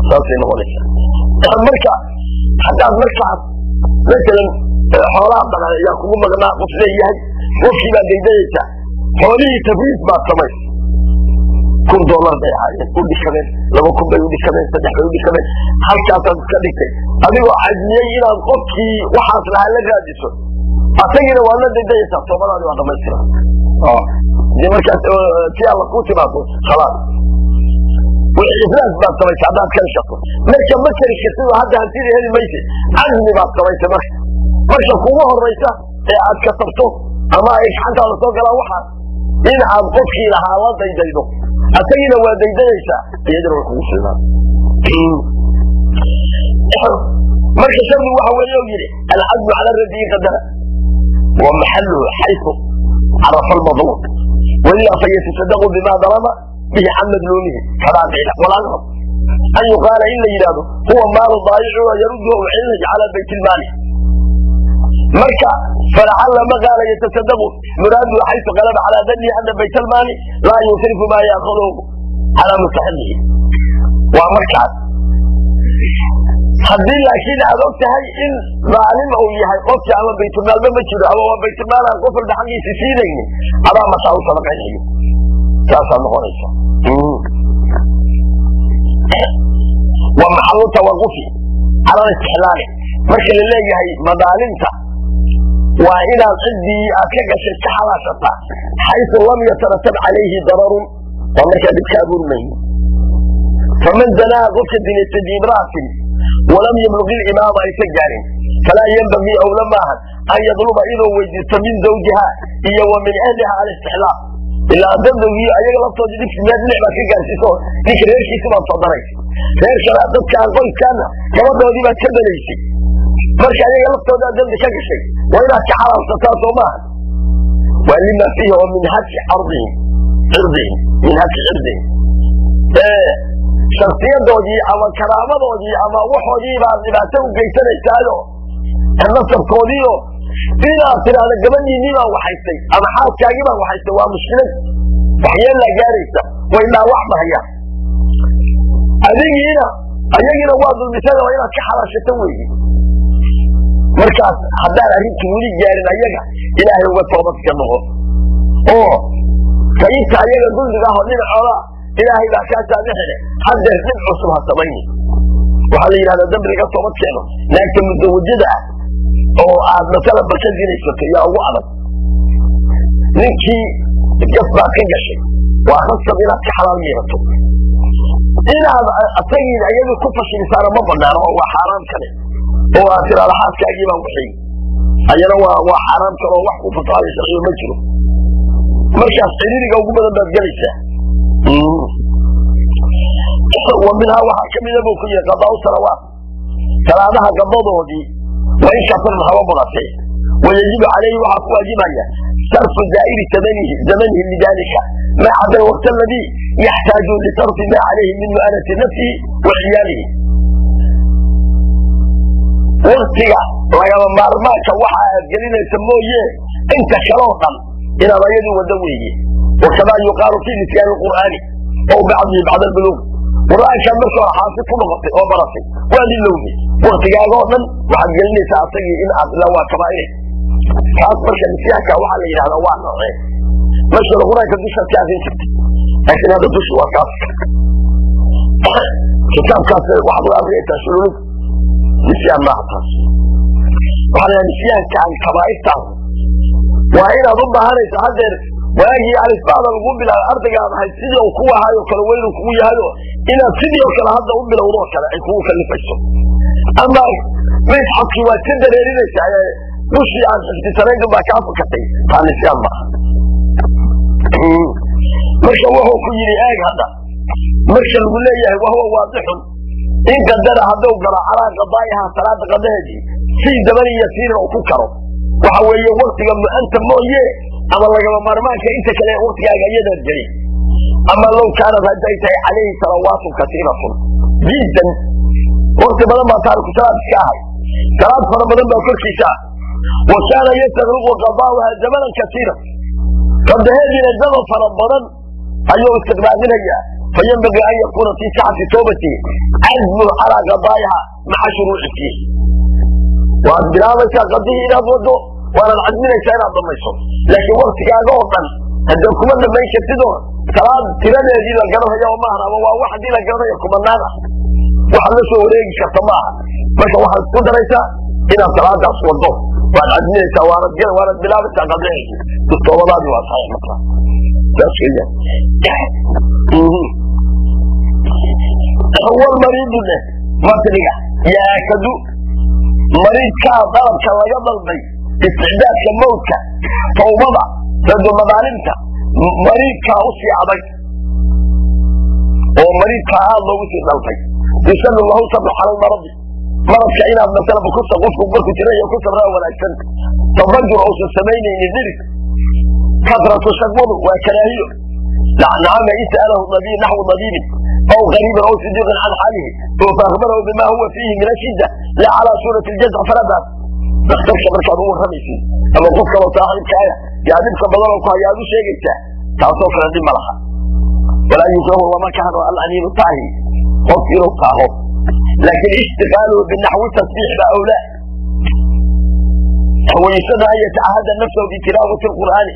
saasay noqonaysaa. Marka haddaad markaas masalan xoolaha badan ayaa kugu maqnaa, qof leeyahay, qofkii baad daydayaysaa, xoolihii tabriis baad samays, $1000 bay ahaayeen, u dhikameen 2000 bay u dhikameen, 3 bay u dhikameen, halkaasaad iska dhigtay adigoo cajmiyey inaad qofkii waxaas lahaa la raadiso, asagiina waad la daydayaysaa, toobadaadi waa dhamaystiran dee. Markaas si alla kuu timaado, khalaas, iflaas baad samaysay haddaad kari karto. Marka ma kari kartid oo hadda hantida heli maysid, cazmi baad samaysay. Marka kugu horaysa ee aad kasabto ama ay gacantaada soo galaan waxaas, in aad qofkii lahaa la daydaydo, asagiina waa daydayaysaa, iyadina way kugu filnaan. Marka shardigu waxa weeye u yidhi alcazmu cala radii qadara wa maxaluhu xaysu carafa almadluum, wailaa fayatasadaqu bima daraba bihi can madluumihi kadaa qiila. Walaqrab an yuqaala in la yidhahdo huwa maalu daayicu yaruddu u celinayo calaa bayt ilmaali. Marka falacala ma qaala yatasadaqu muraaduhu xaysu qalaba calaa danihi ana bayt almaali laa yusrifu maa yaakuduhu calaa mustaxilihi. Waa markaas haddii laakiin aad og tahay in dhaalim uu yahay qofkii, ama baytulmaalba ma jiro, ama waa baytulmaal aan qof walba xaqiisa siinaynin, adaa markaa u sadaqaynayo, saasaa noqonaysa. Waa maxalu tawaqufi cala alistixlaali. Marka la leeyahay madaalimta waa inaad ciddii aad ka gashay ka xalaashataa, xaysu lam yataratab calayhi dararun, waa markaa dhib ka abuurmaynin. Faman zanaa, qofka dinaystay biimra'atin walam yabluq ilimaama aysan gaarin, falaa yenbagii owla maahan an yadluba inuu weydiisto min zawjiha iyo wa min ahliha alistixlaal, ilaa dadowgii ayaga laftoodii dhibki meel dhinac baad ka gaarsiiso, ninka reerkiisi baad soo daraysa, reerkana dadkaan qoyskaana gabadhoodii baad ka belaysay, marka ayaga laftoodaa dembi ka gashay, waa inaad ka xalaalsataa, soo maaha? Waa lima fiihi oo min hatki ardihim cirdihim, min hatki cirdihim, shaksiyadoodii ama karaamadoodii ama waxoodii baad dhibaato u geysanaysaayo, nasabkoodiio inaad tidhaahdo gabadhiinii baan waxaystay ama xaaskaagii baan waxaystay, waa mushkilad, waxyeellaa gaaraysa, way dhaawacmahayaan adigiina ayagiina waa dulmisada, waa inaad ka xalaashato weeye. Markaas haddaan arrintu weli gaarin, ayaga Ilaahay uga toobadka noqo, oo qaybta ayaga dulmiga ah oo dhinacooda Ilaahay baa kaa saamixine, haddeer dhib cusub ha samayni. Waxaa la yidhahdaa dambi laga toobad keeno naagta mudawajada ah oo aad masala barka zinaysato yaa ugu adag. Ninkii gaf baad ka gashay, waa khasab inaad ka xalaal miirato, inaad asagiina iyadii ku fashilisaana ma banaano, oo waa xaaraam kale, oo aad tiraahdo xaaskaagii baan waxeeyey, ayana waa xaaraam kale, oo wax ku fasaxayo sharciyo ma jiro. Markaas ciriiriga ugu badan baad gelaysaa. Wa minhaa waxaa ka mida buu ku yihi qadaau salawaat, salaadaha qadadoodii, wa in kasarna haba badatee. Wayajibu calayhi waxaa ku waajibaya sarfu daa'iri zamanihi lidalika, ma cada alwaqt aladii yaxtaaju lisarfi ma calayhi min mu'anati nafsihi wa ciyaalihi. Waktiga lagama maarmaanka waxa aad gelinaysa mooye, inta kaloo dhan inaad ayadii wada weeye. Wakamaa yuqaalu fi nisyaani lqur'aani ow bacdihi bacda albuluuq, qur'aankaad marka hore xaafid ku noqotay oo baratay, waad ilowday, waktigaagoo dhan waxaad gelinaysaa asagii in aad ilaa waa kabaa'ire taas. Marka nisyaanka waxaa la yidhahdaa waa noocee? Masala qur-aanka dushaad ka akrin jirtay, laakiin hadda dushu waa kaas. Kitaabkaas waxaad u akriyaysaa shululug. Nisyaan maaha taas. Waxaa la nisyaanka aan kabaa'irtaas waa inaad u baahanaysa. Haddeer waagii alifbaada lagu bilaabay ardayga aad ahayd sidii uu ku ahaayo kale weynu kugu yahayo, inaad sidii oo kale hadda u bilowdoo kale ay kugu kalifayso. Ama misxafkii waad ka dareerinaysaa ee dushii aad xifdisanayd unbaa kaa fakatay, taa nisyaan maaha. Marka wuxuu ku yidhi, eeg hadda, marka lagu leeyahay wahuwa waadixun in qadara hadduu galo calaa qadaa'ihaa, salaada qadaheedii fii zamani yasiirin uu ku karo, waxa weeye waktiga mu'anta mooye ama lagama maarmaanka, inta kale waktigaaga iyadaad gelin. Ama low kaanad hadday tahay calayhi salawaatun kasiiratun jiddan, wakti badan baa taariku salaad iska ahay, salaad fara badan baa korkiisa ah, wa kaana yastagriqu qadaa'uha zamanan kasiira, qadaheediina zaman fara badan ayuu istiqraaqinayaa, fayanbagii an yakuuna fii sacati toobatihi cazmuhu calaa qadaa'iha maca shuruuci fiihi. Waad bilaabaysaa qadihii inaad wado, waanaad cadminaysaa inaad dhamayso, laakiin waktigaaga oo dhan haddee kuma dhamayn kartid oo salaad tiradeedii la garanaya oo maahan, ama waa wax haddii la garanayo kumanaan ah, waxaad la soo wareegi karta maaha. Marka waxaad isku daraysaa inaad salaadaas wado, waad cadminaysaa, waanad bilaabaysaa qadaheedii. Toobadaadii waa saxiix. Marka saas weeyaan. Walmariidu dheh matniga yaakadu, mariidkaa dalabka laga dalbay isticdaadka mawdka, tawbada, radu madaalimta, mariidkaa usii adag oo mariidkaa aad loogu sii dalbay. Yusanu lahu sabru cala almaradi, maradka inaad masalaba ku qofku markuu jiraya ku sabraa wanaagsan, tadajur uusan samaynaynin dhirig. Kasratu shakwadu waa karaahiyo. Nacama in sa'alahu nabiy naxwu dabiibin aw qariibin aw sidiiqin can xaalihi oo faakbarahu bima huwa fiihi min ashidda la calaa suurati aljazc falaa baas. Dhakhtarka markaad u warramaysid ama qof kaloo saaxiibkaaya yaa dhibka badan oo ku hayaa aad u sheegaysaa, taasoo kale dhib ma laha. Walaa yukrahu, lama kahno, alaniinu taahi, qofki inuu taaho, laakiin ishtiqaaluhu binaxwi tasbiix baa awlaa. Wayusana an yatacahada nafsahu bitilaawati alqur'aani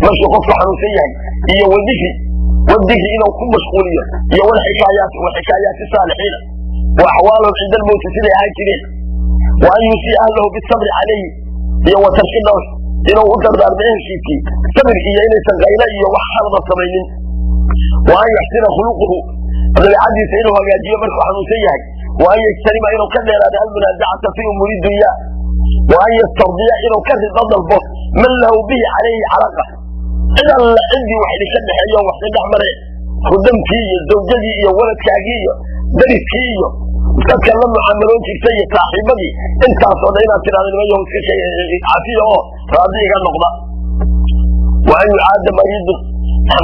markuu qofku xanuunsan yahay, iyo wadikri wadikri inuu ku mashquuliyo, iyo walxikaayaat wa xikaayaati saalixiina wa axwaalahum cinda almowti, siday ahaan jireen. Wa an yuusiya ahlahu bisabri calayhi iyo wa tarki nawx, inuu u dardaarmo ehelkiisii sabir iyo inaysan qaylo iyo wax khalada samaynin. Wa an yaxsina khuluquhu, dabeecadiisa inuu hagaajiyo markuu xanuunsan yahay. Wa an yajtaniba, inuu ka dheeraado, almunaasacata fi umuuri dunya. Wa an yastardiya, inuu ka rido dalbo, man lahu bihi calayhi calaqa, cid alla ciddii wax idinka dhexeeyo, wax idin dhex mareen, khudamkii iyo zawjadii iyo waladkaagii iyo dariskii iyo dadka la mucaamaloon jirtay iyo saaxiibadii, intaasoo dhan inaad tidhahdo niman yahow iska cafiya oo raadi iga noqda. Wa an yucaada mariidun,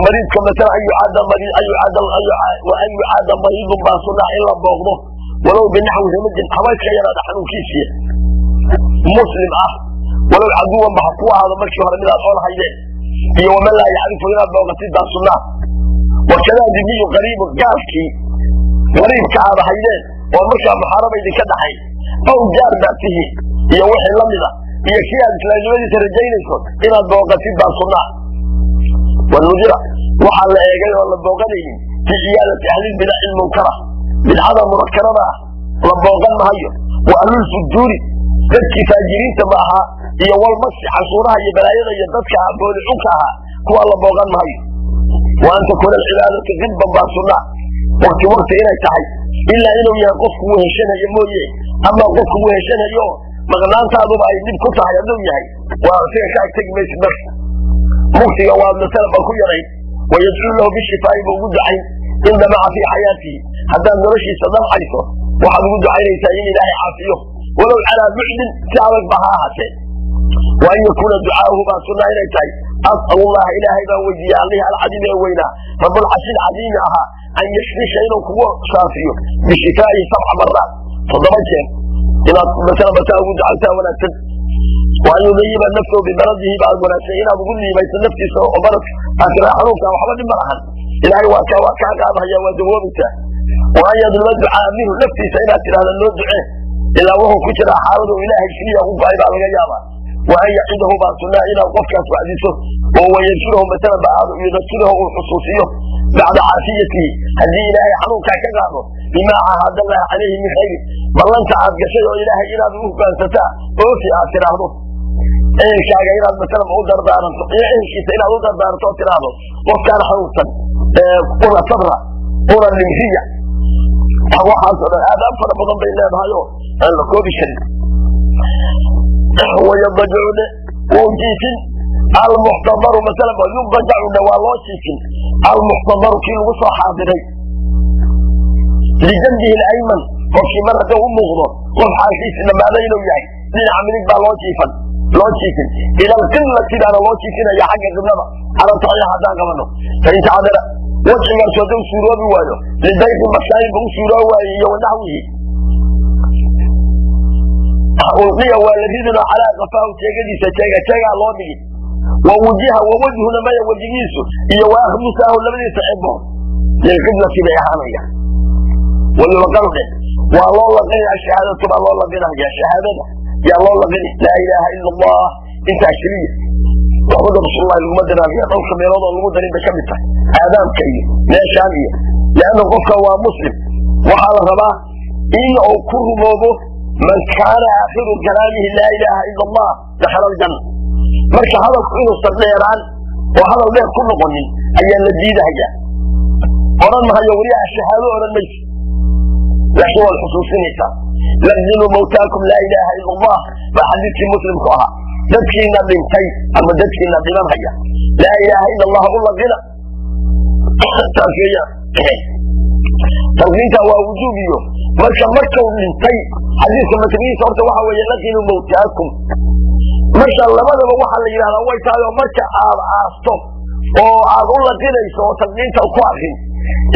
mariidka masala an yucaada mariid an yucaada wa an yucaada mariidun baa sunnah in la booqdo, walow binaxwi ramadin, haba iska yaraada xanuunkiisiya, muslim ah, walow caduwan ba ha ku ahaado markii hore midaad ool haydeen, iyo waman laa yacrifu inaad booqatid baa sunnah. Wakadaa dimiyu qariibun, gaalkii qariibka aad ahaydeen oo markaa muxaaraba idinka dhaxay aw jaar baad tihiin iyo wixii la mida, iyo kii aad islaamnimadiisa rajaynayso inaad booqatid baa sunnah. Wanudira, waxaa la eegay oo la booqanaynin fii ciyaadati ahlilbidaci lmunkara, bidcada munakarada ah la booqan mahayo, wa ahlulfujuuri, dadkii faajiriinta ma ahaa, iyo walmasi, cashuuraha iyo balaayada iyo dadka booli cunka ahaa, kuwaa la booqan mahayo. Wa an takuuna alcibaadatu qibban baa sunnah, wakti wakti inay tahay, ilaa inuu yahay qofku weheshanayo mooye. Ama qofku weheshanayo maqnaantaaduba ay dhib ku tahay hadduu yahay, waa siga ka agtegi maysid. Marka muktiga waa masala ba ku yarayn. Wayadcuu lahu bishifaa'i buu ugu ducayn in damaca fii xayaatihi, haddaad noloshiisa damcayso waxaad ugu ducaynaysaa in ilaahay caafiyo, walow calaa bucdin, si adag ba ha ahaatee. Wa an yakuuna ducaauhu baa sunna inay tahay: as'al allaha, ilaahay baan weydiiya, allihii alcadiimi ee weynaa, rabbulcarshi alcadiimi ahaa, an yashfika, inuu kugu shaafiyo, bishifaa'ihi sabca maraat, 7 jeer inaad masala basaa ugu ducaysaa wanaagsan. Wa an yudayiba nafsahu bimaradihi baa wanaagsan, inaad ugu liibayso naftiisa oo maradka aad xanuunka waxba dhib ma lahan, ilaahay waa kaa qaadahaya, waa dawoobaysaa. Wa an yadluba ducaa minhu, naftiisa inaad tidhahda noo ducee, ilaa wuxuu ku jiraa xaaladu ilaahay keliya u go'ay baa laga yaabaa. Wa an yacidahu baa sunnaa inaad qofkaas wacdiso oo wayadkirahu masalan ba aad yudakirahu uu xusuusiyo bacda caafiyatihi haddii ilaahay xanuunkaa ka qaado bimaa caahada allaha calayhi min khayrin ballanta aad gashay oo ilaahay inaad u hogaansataa oofi aad tidhaahdo ehelkaaga inaad masalan u dardaaranto iyo ehelkiisa inaad u dardaaranto oo tidhaahdo qofkaan xanuunsan una sabra una dhimriya waxaasoo dhan aadaab fara badan bay leedahay oo aan la koobi karin. Wayadajacune wuu jiifin almuxtadaru masalan yudajacune waa loo jiifin almuxtadaru kii lagu soo xaadiray lijanbihi alayman qofkii mar hadduu u muuqdo qof xaalkiisi dhammaaday inuu yahay dhinaca midig baa loo jiifan loo jiifin ila alqiblati baana loo jiifinaya xagga qiblada cala saxiix haddaan qabano. Fain tacadara wajcigaasu hadduu suuroobi waayo lidayqi makaanin ba u suuroobi waayo iyo wanaxwihi ulqiya waa la ridino calaa kafaahu jeegadiisa jeega jeegaa loo dhigi wa wujiha wa wajhuna maya wejigiisu iyo wa akhmusaahu labadiisa cibood lilqiblati bay ahaanaya. Wayulqanu dhe waa loo laqinaya shahaadatu baa loo laqinaya shahaadada yaa loo laqini laa ilaaha ila allah intaa keliya Muxamadu rasuulullahi laguma diraaliya dhowrka meelood oo lagu darin bay ka mid tahay aadaamka iyo meeshaan iyo lianna qofka waa muslim waxaa la rabaa in uu ku rumoobo man kaana aakhiru kalaamihi laa ilaaha ila allah dakhala aljanna. Marka hadalku inuusan dheeraan oo hadal dheer ku noqonin ayaa la diidahayaa. Odhan mahayo weliyaa shahaado odhan mayso laakiin waad xusuusinaysaa laqinuu mawtaakum laa ilaaha ila allah baa xadiidkii muslimku ahaa dadkiina dhintay ama dadkiina dhimanhaya laa ilaaha ila allah u laqina. Taas weeyaan talqiinta waa wujuub iyo marka markuu dhintay xadiidka matnigiisa horta waxa weeye laqinuu mawtaakum. Marka labadaba waxaa la yidhahdaa way tahay oo marka aad aasto oo aad u laqinayso oo talqiinta ku akrin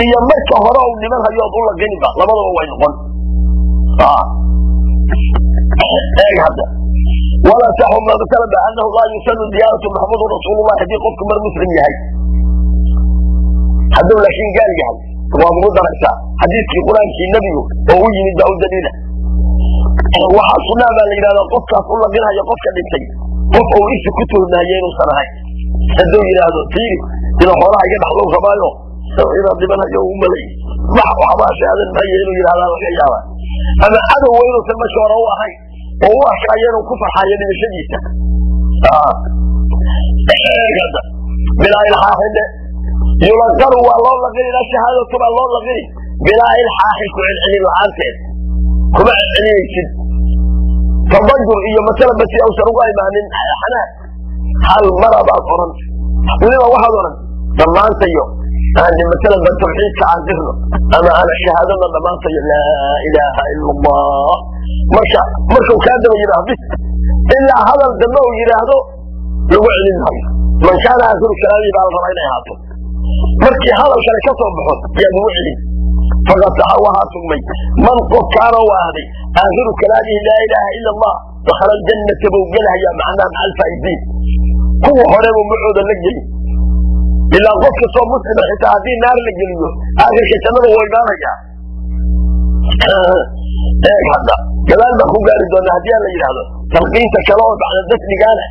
iyo marka hore uu dhiman hayo ood u laqiniba labadaba way noqon. Eeg hadda walaa saxu masalan ba annahu laa yusanu ziyaaratu maxamadu rasuulullahi haddii qofku mar muslim yahay hadduu laakiin gaal yahay waad ugu daraysaa xadiidkii qur-aankii nebigu oo u yimid baa u daliila. Waxaa sunnaa baa la yidhahdaa qofkaas u laqinhayo qofka dhintay qof uu isi ku tuhmahayo inuusan ahayn hadduu yidhaahdo fiiri inuu xoolaha iga dhaxlow rabaayo inaan dhimanhayo u malay wax waxbaa shaadan maayo inuu yidhahdaa laga yaabaa ama cadowa inuusan marka hore u ahayn oo u arkaayo inuu ku farxayo dhimashadiisa. Bilaa ilxaaxin yulaqanu waa loo laqini la shahaadatu baa loo laqini bilaa ilxaaxin ku celcelin la-aanteed kuma celcelinaysid tadajur iyo masalan ba si ausan uga imaanin xanaaq hal mara baad odhan weliba waxaad odhan dhammaantayo aan masalan ba tawxiidka aan qirno ama aan shahaadada dhammaantayo laa ilaaha ila allah. Marka markuu kaa daba yidhaahdo bis ilaa hadal dambe uu yidhaahdo lagu celin maayo man kaana aakhiru kalaamihi baa la rabaa inay ahaato markii hadal kale ka soo baxo yaad ugu celin. Faqad saxa waxaa sugmay man qof kaana u ahday aakhiru kalaamihi laa ilaaha ila allah dakhala aljannata buu gelahayaa macnaha maca alfaa'iziin kuwa horeba macooda la gelin ilaa qof kastoo muslima xitaa haddii naar la geliyo aakhirka jannada wuu imaanayaa. Eeg hadda gadaal baan ku gaari doonaa haddii aan la yidhaahdo talqiinta kale oo bacda dafnigaana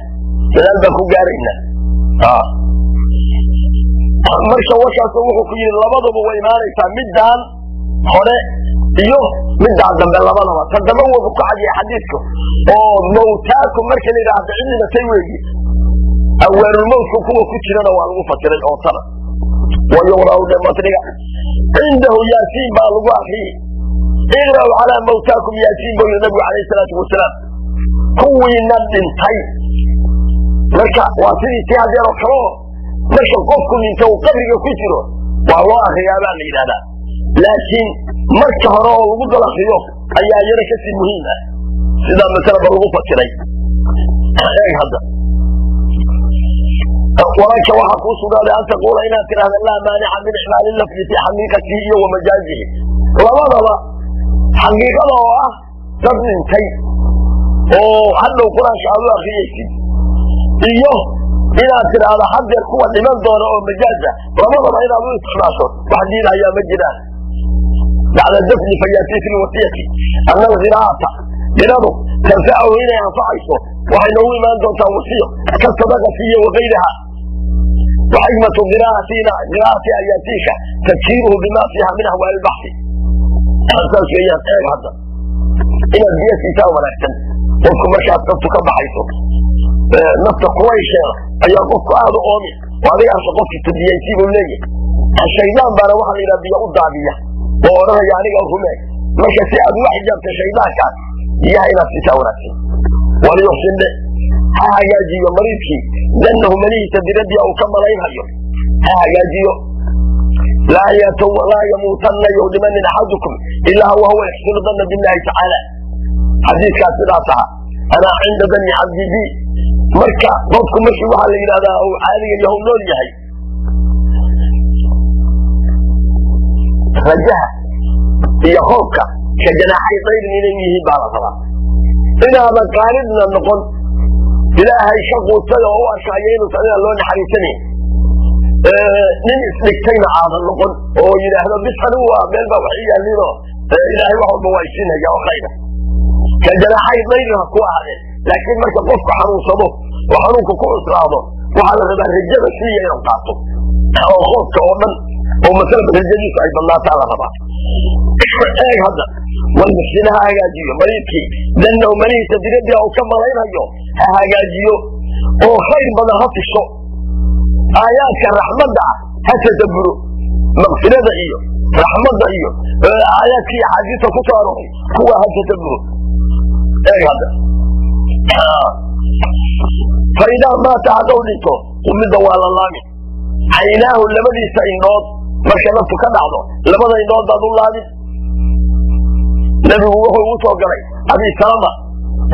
gadaal baan ku gaaraynaa. Marka warkaas wuxuu ku yidhi labaduba way imaanaysaa middaan hore iyo middaan dambe labadaba. Tan dambe wuxuu ku cadiyay xadiidku oo mawtaakum marka la yidhaahdo cid dhimatay weeyi awaanulmawtku kuwa ku jirana waa lagu fasiray oo tana wayuqra'u dhe matniga cindahu yaasiin baa lagu akriyey iqra'u calaa mawtaakum yaasiin buu yidhi nabigu calayhi salaatu wasalaam kuwiina dhintay. Marka waa sidii tii hadeer oo kale oo marka qofku dhinto uu qabriga ku jiro waa loo akriyaa baa la yidhahdaa laakiin marka hore oo lagu dal akriyo ayaa iyada kasii muhiim ah sidaa masalaba lagu fasiray. Eeg hadda walaka waxaa kuu sugnaaday an taquula inaad tidhahda laa maanica min icmaali lafdi fii xaqiiqatihi iyo wa majaazihi labadaba xaqiiqada oo ah dad dhintay oo hadhow qur-aanka aad u akriyaysid iyo inaad tidhaahdo haddeer kuwa dhiman doona oo majaaz ah labadaba inaad u isticmaasho wax diidahayaa ma jiraan. Bacda dafni fayatii fi lwasiyati ana alqiraa'ata Qiradu tanfacahu inay anfacayso waxay noogu imaan doontaa wasiyo ka sadaqati iyo wakayriha. Waxikmatu qiraa'ati ayaatiika tadkiiruhu bima fiiha min ahwaali lbaxthi. Saas weeyaan. Eeg hadda, inaad biyo siisaa wanaagsan qofku markaad naftu ka baxayso, nafta kulaysheeda ayaa qofku aada u oomi oo adiga arka qofki tabiyaysii buu leeyahay. Shaydaan baana waxaa la yidhaha biyo u daadiya oo odhanaya aniga rumee. Marka si aad uga xijaabta shaydaankaas, biyaha inaad siisaa wanaagsan. Waliyuxsin dhe, ha hagaajiyo mariidkii, dannahu malihiisa, birabbiya uu ka malaynhayo ha hagaajiyo. Laa yamuutanna yow dhimanin axadukum ilaa wahuwa yaxsinu danna billahi tacaala. Xadiiskaas sidaas ahaa, anaa cinda danni cabdi bi. Marka qofku markii waxaa la yidhahdaa uu caadiga yahu nool yahay, rajaha iyo hoobka ka janaaxay dayrin inay yihiin baa la rabaa. Inaadan qaalibna noqon ilaahay ka quustay oo u arkaayo inuusan inaan loo naxariisanayn, nin isdhigtayna aadan noqon oo yidhaahdo bis anigu waa meel baa wax ii yaallinoo ilaahay wax walba waa isiinaya oo khayra. Ka janaaxay dayrin ha ku ahaadeen, laakiin marka qofku xanuunsado oo xanuunka ku cuslaado, waxaa la rabaa rajada siiya inuu qaato oo qoofka oo dhan oo masalaba rajadiisu ay badnaataa la rabaa. Eeg hadda, walmuxsina ha hagaajiyo mariidkii dannahu malihiisa birabbiha uu ka malaynhayo ha hagaajiyo oo khayr badan ha fisho, aayaadka raxmadda ah ha tadabburo, maqfirada iyo raxmadda iyo aayaadkii axaadiista ku soo arooray kuwa ha tadabburo. Eeg hadda, fa idaa maata haddau dhinto, qumidda waa la laami caynaahu labadiisa indhood. Marka naftu ka dhacdo, labada indhood baad u laabin. Nebigu wuxuu ugu soo galay Abi Salama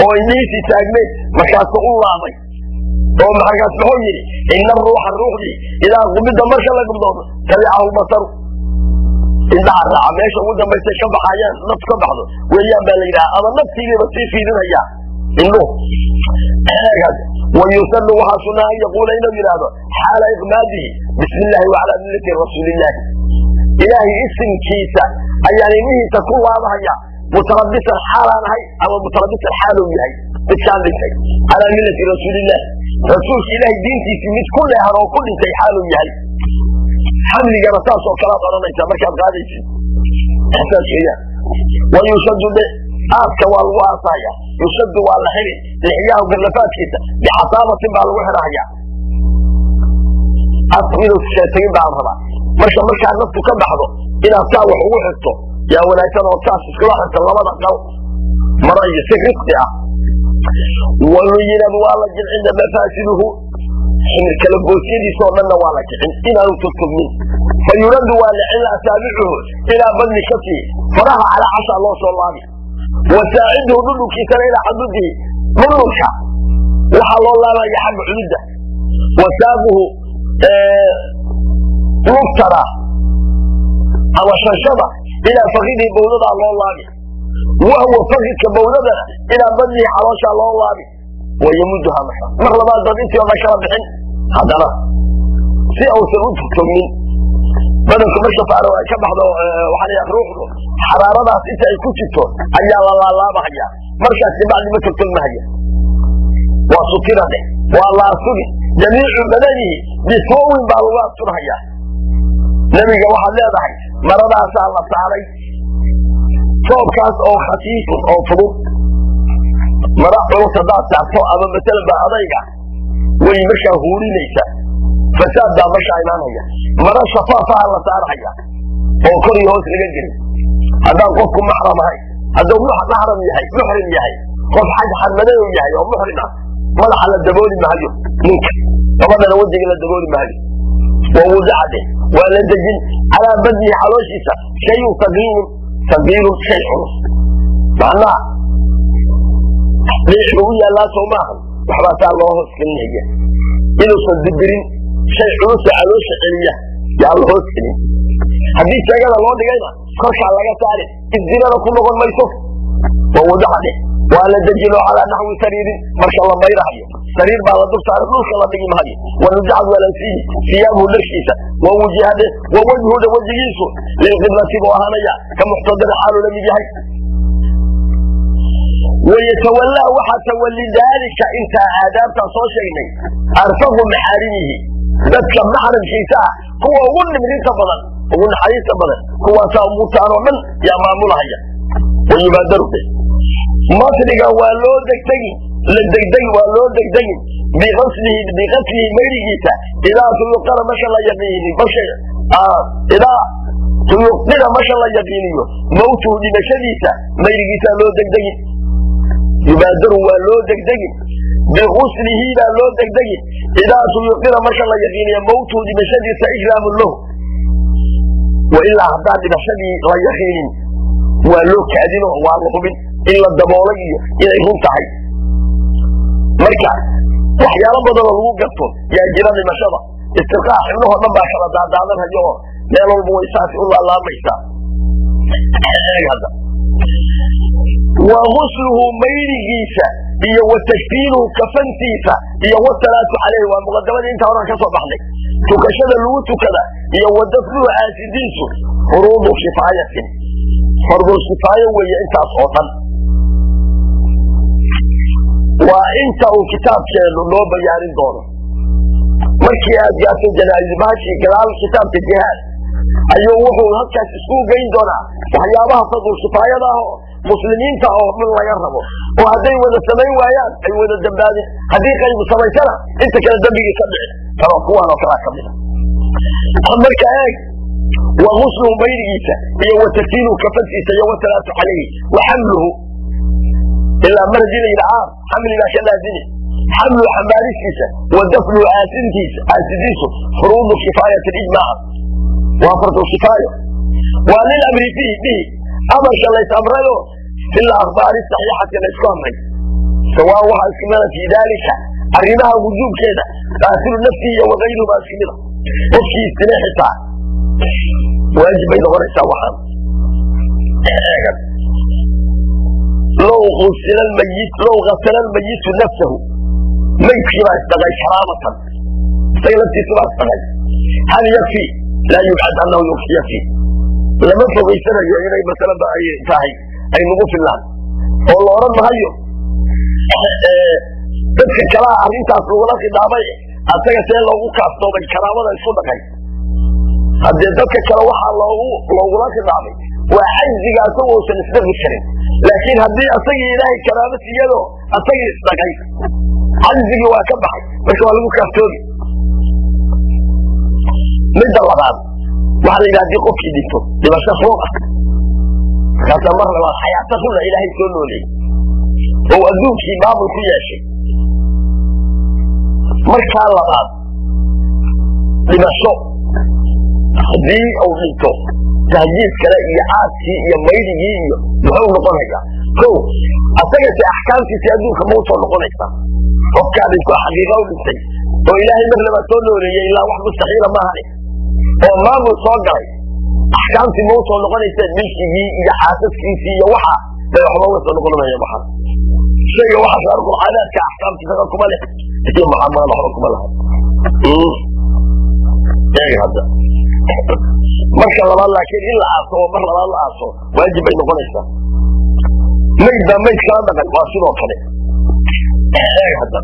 oo indhihiisii taagmeen, markaasuu u laabay oo markaas muxuu yidhi? Ina ruuxa, ruuxdii, idaa qubidda, marka la gubdoodo, tabicahu basaru, indhaha raaca. Meesha ugu dambaysay ka baxayaan naftu ka baxdo weeyaan baa la yidhaha, ama naftiibayba sii fiirinhayaa indhuhu. Wayusanu, waxaa sunaa, an yaquula, inuu yidhaahdo xaala iqmaadihi: bismi illaahi wacalaa millati rasuulillaahi. Ilaahay isimkiisa ayaan indhihiisa ku laabahaya, mutalabisan xaalaan ahay ama mutalabisan xaaluu yahay midkaan dhintay, calaa millati rasuulillaahi, rasuulka ilaahay diintiisii mid ku leehan oo ku dhintay xaaluu yahay. Xamligana saas oo kalaad odhanaysaa markaad qaadaysid, saas weeyaan. Wayushadu dhe, aaska waa lagu aasaya. Yushadu, waa la xiri, lixyahu, garlafaadkiisa, bixasaabatin baa lagu xidhahaya. Asku inuu sheetagin baa la rabaa. Marka markaa naftu ka baxdo, inaad saa wax ugu xirto yaa wanaagsan oo saas iskula xirto labada qal maro iyo si risqi ah. Waluyinad, waa la jilcinna, mafaasiluhu, kala goosyadiisoo dhanna waa la jicin inaanu togtogmin. Fa yuraddu, waa la celin, asaabicuhu ilaa badni kafihi, faraha calaa cashaa loo soo laabi, wa saaciduhu, dhudhunkiisana, ilaa xadudihi, dhudhunka waxaa loo laabaya xagga cududda, wa saaquhu, lugtana ama shanshada, ilaa fakidihi, bawdadaa loo laabi, wahwa fakidka bawdadana ilaa badnihi, calooshaa loo laabi. Wayamuduha marka mar labaad baad intii o dhan kala bixin haddana si ausan u togtogmin badanku. Marka faaro ay ka baxdo, waxaa la ruuxdu xaraaradaas inta ay ku jirto ayaa la laalaabahaya, markaas kabacdi ma togtogmahaya. Waa sutira dheh, waa la asturi jamiicu badanihi bisawin baa lagu asturhayaa. Nebiga waxaad leedahay maradaasaa la saaray, soobkaas oo khafiifun, oo fudud. Mara culus haddaad saarto ama masalan baa adayga way markaa huurinaysaa, fasaad baa markaa imaanaya. Mara shafaafaha la saarhaya oo kor iyo hoos laga gelin haddaan qofku maxram ahayn. Hadduu maxram yahay, muxrim yahay, qof xaj xarmaday yahay oo muxrim ah, madaxa la dabooli mahayo ninka, gabadhana wejiga la dabooli mahayo. Wa wudacde, waa la dejin, calaa badnihi, calooshiisa, shayun sagiirun, sagiirun, shay culus. Macnaha dhiic ugu yaallaa soo maahan, waxbaa saa loo hoos gelinaya inuusan dibirin. Shay culusa caloosha celiya yaa la hoos gelin. Haddii sheegada loo dhigayna korkaa laga saari, isdirada ku noqon mayso. Wa wadaca dheh, waa la dejino calaa naxwi sariirin. Marka la mayrahayo sariir baa la dul saaray, dhulka la dhigi mahayo. Wanujacad, waa la siiyi, siyaabuhu, dharkiisa. Wa wujihade, wa wajhuda, wejigiisu, lilqiblati buu ahaanaya, ka muxtadira xaalu la mid yahay. Wayatawallaa, waxaa tawali daalika intaa aadaabtaa soo sheegnay, arfaqu maxaarimihi, dadka maxramkiisa ah kuwa ugu dhibrinta badan, ugu naxariista badan, kuwaasaa umuurtaan oo dhan yaa maamulahaya. Wayubaadaru masriga waa loo degdegi, la degdegi, waa loo degdegin biaslihi, biqaslihi, mayrigiisa, idaa tuyuqana marka la yaqiini marka, idaa tuyuqina marka la yaqiiniyo mawtuhu, dhimashadiisa, mayrigiisaa loo degdegin. Yubaadaru waa loo degdegin, biuslihi baa loo degdegin, idaa tuyuqina marka la yaqiiniyo mawtuhu, dhimashadiisa, ikraamun lahu. Wailaa haddaan dhimashadii la yaqiinin, waa loo kaadino, waa la hubin in la daboolay iyo inay run tahay. Marka waxyaalo badanoo lagu garto yaa jira dhimashada. Istirqaax xibnahoo dhan baa kala daadaadanhayo oo meel walba way saasi u laalaamaysaa. Eeg hadda, wa gusluhu, mayrigiisa, iyo wa takfiinuhu, kafantiisa, iyo wasalaatu caleyhi, waa muqadamadii intaa horan ka soo baxnay, tukashada lagu tukada, iyo wa dafnuhu, aasidiisu, furuudu kifaayatin, fardul kifaayo weeye. Intaas oo dhan waa inta uu kitaabkeenu noo bayaanin doono. Markii aad gaarto janaaisbaashii gadaal kitaabka jihaad ayuu wuxuu halkaas isku geyn doonaa waxyaabaha fadul kifaayada ah oo muslimiinta oo dhan laga rabo, oo hadday wada samayn waayaan ay wada dambaabin, haddii qaybu samaysana inta kale dembigii ka dhicin kalo, kuwaan oo kalaa kamida. Marka eeg, wa gusluhu, mayrigiisa, iyo wa takfiinuhu, kafantiisa, iyo wasalaatu calayhi, wa xamluhu, ilaa mar hadii la yidhi caam xamli baa ka laazimi, xamluhu, xambaaristiisa, wa dafnuhu, aasintiisa, aasidiisu, furuudu kifaayatin ijmaacan, waa fardu kifaayo. Waa lilamri fiihi, bihi, amarka lays amrayo, fi lakhbaari saxiixati laysku amray, sawaa waxaa isku mida fii daalika, arrimaha wujuubkeeda, qaatilu nafsihi iyo wakayruhu baa isku mida. Qofkii isdilay xitaa waajib bay noqonaysaa. Waxaan eegan, low usila lmayit, low gasala almayitu nafsahu, maydkii baa isdhaqay karaamatan, isaga laftiisa baa isdhaqay, hal yakfi? Laa yubcad annahu yakfi, lama fogaysanayo inay masalaba ay tahay ay nagu fillaan oo la odhan mahayo dadka kalaa arrintaas lagula khidaabay, asaga see loogu kaaftoomay karaamada isku dhaqay? Haddee dadka kale waxaa loogula khidaabay waa cajziga asagoo usan isdhaqi karin, laakiin haddii asagii ilaahay karaamo siiyado asagii isdhaqay, cajzigii waa ka baxay, marka waa lagu kaaftoomi. Midda labaad waxaa la yidhaha, hadii qofkii dhinto dhimasho run ah, markaasaa mar labaad xayaato runa ilaahay soo nooleeyey oo adduunkii maamul ku yeeshay, markaa labaad dhimasho haddii uu dhinto, tahjiid kale iyo aaskii iyo maydhigii iyo muxuu noqonayaa? Ko asagase axkaamtiisii adduunka ma usoo noqonaysaa? Qofkaa dhinto, xaqiiqa u dhintay oo ilaahay mar labaad soo nooleeyey, ilaa wax mustaxiila maahane, oo maamul soo galay, axkaamtii ma usoo noqonaysa? Milkigii iyo xaasaskiisii iyo waxa bay waxba uga soo noqon maya. Waxaa shayga waxa saarqulcaadaadka axkaamta shaqa kuma leh iyo mucaamala waxba kuma laha. Eeg hadda, marka labaad laakiin in la aaso oo mar labaad la aaso waajib bay noqonaysaa. Mayd baa mayd kala dhaqan, waa sidoo kale. Eeg hadda,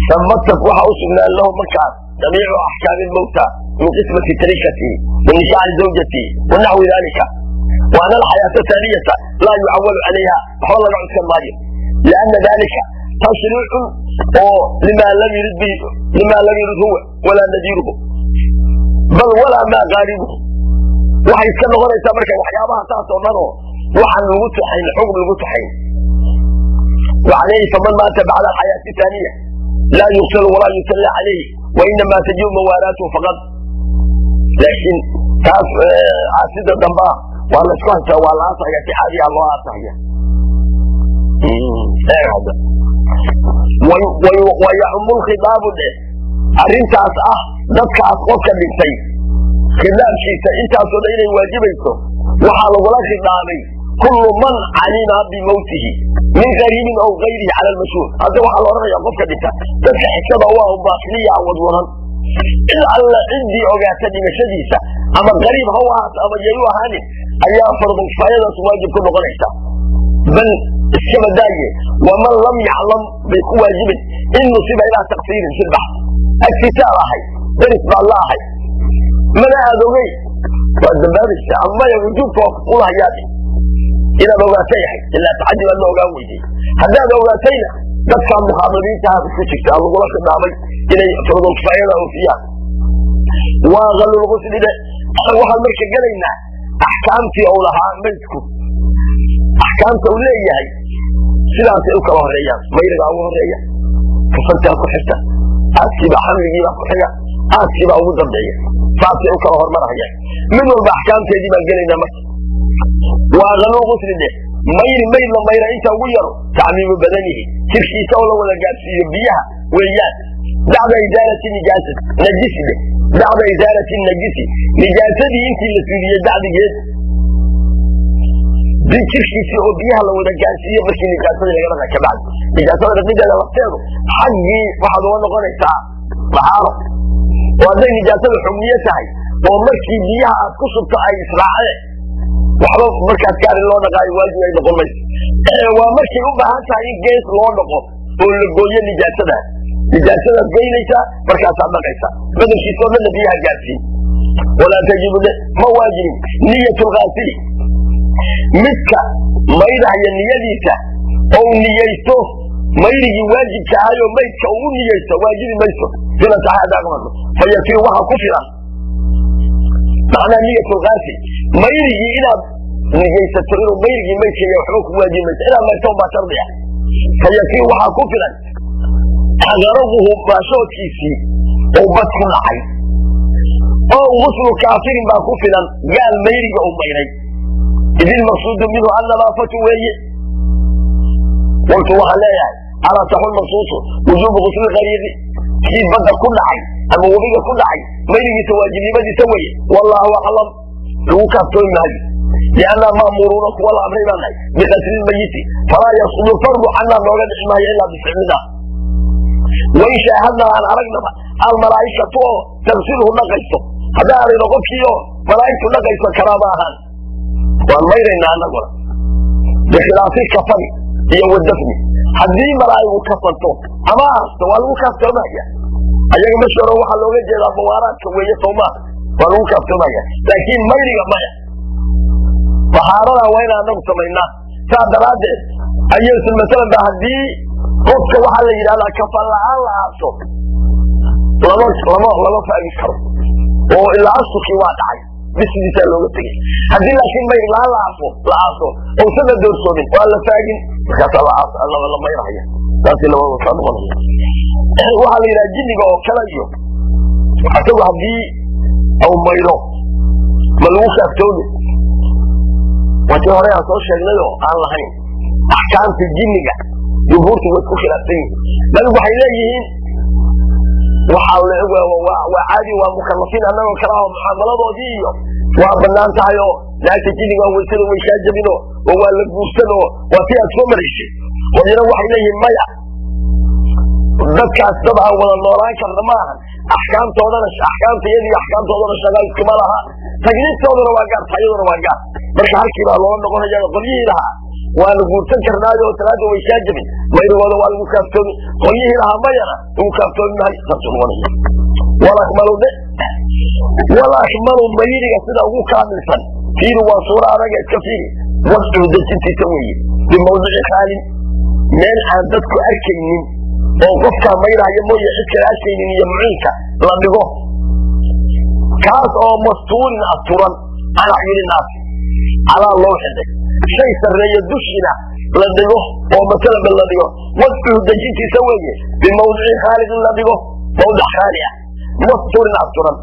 samatak waxa u sugnaan lahu markaas jamiicu axkaami lmawta min qismati tarikatihi wa nikaaxi zawjatihi wa naxwi dalika. Wa ana alxayaata thaaniyata laa yucawalu calayha, waxba laga cuskan maayo, lianna dalika tashriicun oo limaa lam yurid bihi, limaa lam yurid huwa walaa nadiiruhu bal walaa maa qaaribuhu. Waxay iska noqonaysaa marka waxyaabaha saas oo dhan oo waxaan lagu tuxayn, xukm lagu tuxayn. وعليه فمن مات بعد الحياة الثانية لا يغسل ولا يصلى عليه، وإنما تجب موالاته فقط. لكن taas caasida dambaa waa la isku haystaa, waa la aasaya si caadiya loo aasaya. Eeg hadda, wayacumu lkhidaabu dheh, arrintaas ah dadkaas qofka dhintay khidaabkiisa intaasoo dhan inay waajibayso, waxaa lagula khidaabay kullu man calima bimawtihi min qariibin aw gayrihi cala almashhuur. Hadda waxaa la odhanaya qofka dhinta dadka xigtada waa unbaa keliya wadwadan, cid alla ciddii ogaata dhimashadiisa Ama qariib ha u ahaato ama yayu ahaanin, ayaa fardulkifaayadaas waajib ku noqonaysa. Bal iskaba daaye, waman lam yaclam bay ku waajibin in nusiba ilaa taqsiirin fi lbaxth. Agtiisaad ahay, deris baad la ahay, mana aad ogey, waad dambaabaysa. Ama maya, wujuubka waa kufuulahayaadi inaad ogaatay ahayd, ilaa tacadi baad la ogaan weyday. Haddaad ogaatayna, dadkaa mukhaadabiintaha isku jirta lagula khidaamay inay fardulkifaayada oofiyaan. Waa qalulgusli dhe. Waxaan marka gelaynaa axkaamtii uu lahaa maydku. Axkaamta uu leeyahay sidaasay u kala horeeyaan. Mayrigaa ugu horeeya, kafantaa ku xigta, aaskiibaa, xamligiibaa ku xiga, aaskiibaa ugu dambeeya. Saasay u kala hormarahayaan. Mid walba axkaamteedii baan gelaynaa. Marka waa qalulgusli dheh. Mayri mayd la mayra inta ugu yaro tacmiimu badanihi, jirkiisa oo la wada gaadsiiyo biyaha weeyaan. Bacda isaalati nijaasat najisi dheh, bacda isaalati najisi, nijaasadii intii la suuliyey bacdigeed, jirkiisii oo biyaha la wada gaarsiiyo markii nijaasadii laga dhaqa kabacdi. Nijaasada dhaqideeda lafteedu xaggii waxaad uga noqonaysaa dahaaro, oo hadday nijaasada xugmiye tahay oo markii biyaha aad ku shubto ay israaceen, waxba markaas gaar in loo dhaqaayo waajib ay noqon mayso. Waa markay u baahan tahay in gees loo dhaqo oo la gooyo nijaasadaas. Nijaasadaad goynaysaa, markaasaad dhaqaysaa, bedelkiisoo dhanna biyaha gaarsiin. Walaa tajibu dhe, ma waajibin niyat lkaasili, midka maydhaya niyadiisa ou niyeysto mayrigii waajibka ahayoo maydka uu u niyeysto waajibi mayso. Sida saxaadaaqmato fayakii waxa ku filan macnaa niyat lkaasil, mayrigii inaad niyeysato inuu mayrigii maydka yahay waxba ku waajibi mayso, inaad mayrto baa shardi ah. Fayakii waxaa ku filan garaduhu, baashoodkiisii uu bad ku dhacay, oo guslu kaafirin baa ku filan, gaal mayriga uu mayray, idilmaqsuudu minhu annadaafatu weeye. Qultu waxaan leeyahay alasaxu lmaqsuusu wujuubu gusli qariiqi, kii badda ku dhacay ama webiga ku dhacay mayrigiisa waajibnimadiisa weeye. Wallaahu aclam. Lagu kaaftoomi maayo, liannaa ma'muuruuna, kuwa la amray baan nahay, biqasli lmayiti, falaa yasqudu fardu cannaa, nooga dhici maayo ilaa bificlina. Wain shaahadnaa, aan aragnaba, almalaa'ikatu oo tagsilhu dhaqayso, haddaan aragno qofkii oo malaa'igtu dhaqayso, karaama ahaan waan mayraynaa annaguna. Bikhilaafi kafani iyo wadafni, haddii malaa'igu kafanto ama aasto waa lagu kaaftoomaya. Ayaga masharo waxaa looga jeedaa muwaaraadka weeye, soomaa? Waa lagu kaaftoomaya, laakiin mayriga maya. Tahaarada waa inaan anagu samaynaa. Saa daraaddeed ayaysun masalan ba haddii qofka waxaa la yidhahdaa kafan la'aan la aaso, lama faagi karo, oo ilaa asturkii waa dhacay, bisidiisaa looga tegey. Haddii laakiin mayr la'aan la aaso ousan la doorsoomin, waa la faagin, markaasaa la mayrahaya. Saasi labada saa noqonaya. Waxaa la yidhaha jinniga oo kale iyo isagu haddii au mayro ma lagu kaaftoomi? Waa tii hore aan soo sheegnayoo aan lahayn axkaamta jinniga jumhuurtu way isku khilaafsan yihiin. Nabigu waxay leeyihiin waa caadi, waa mukalafiin annagoo kale ah, mucaamaladoodii iyo waa banaan tahay, oo naagta jinniga waysada way kaa jabino oo waa la guursan oo waa si aad soo maraysay. Qolyana waxay leeyihiin maya, dadkaas dad aan wada noolaan karna ma ahan, axkaamtoodana, axkaamta iyada iyo axkaamtoodana shaqa iskuma laha, takliiftooduna waa gaar, tayaduna waa gaar. Marka halkii baa loola noqonaya qolyihii lahaa waana guursan karnaayo oo salaada way kaa jabin, mayrigooda waa lagu kaaftoomi. Qolyihii lahaa mayana, lagu kaaftoomi maayo, saasuu noqonaya. Walakmalu dhe, walakmalu mayriga sida ugu kaamilsan, fiiri, waa suuro adaga, iska fiiri. Wadcuhu, dejintiisa weeye, bimawdici khaalin, meel aan dadku arkaynin oo qofkaa mayrahaya mooye cid kale arkaynin, iyo muciinka la dhigo, kaas oo mastuurin, asturan, can acyuni naasi, calaa loo xidhay shay sarreeya dushiina la dhigo, oo masalanba la dhigo. Wadcuhu, dejintiisa weeye, bimawdici khaalin in la dhigo mawdic khaali ah, mastuurin, asturan,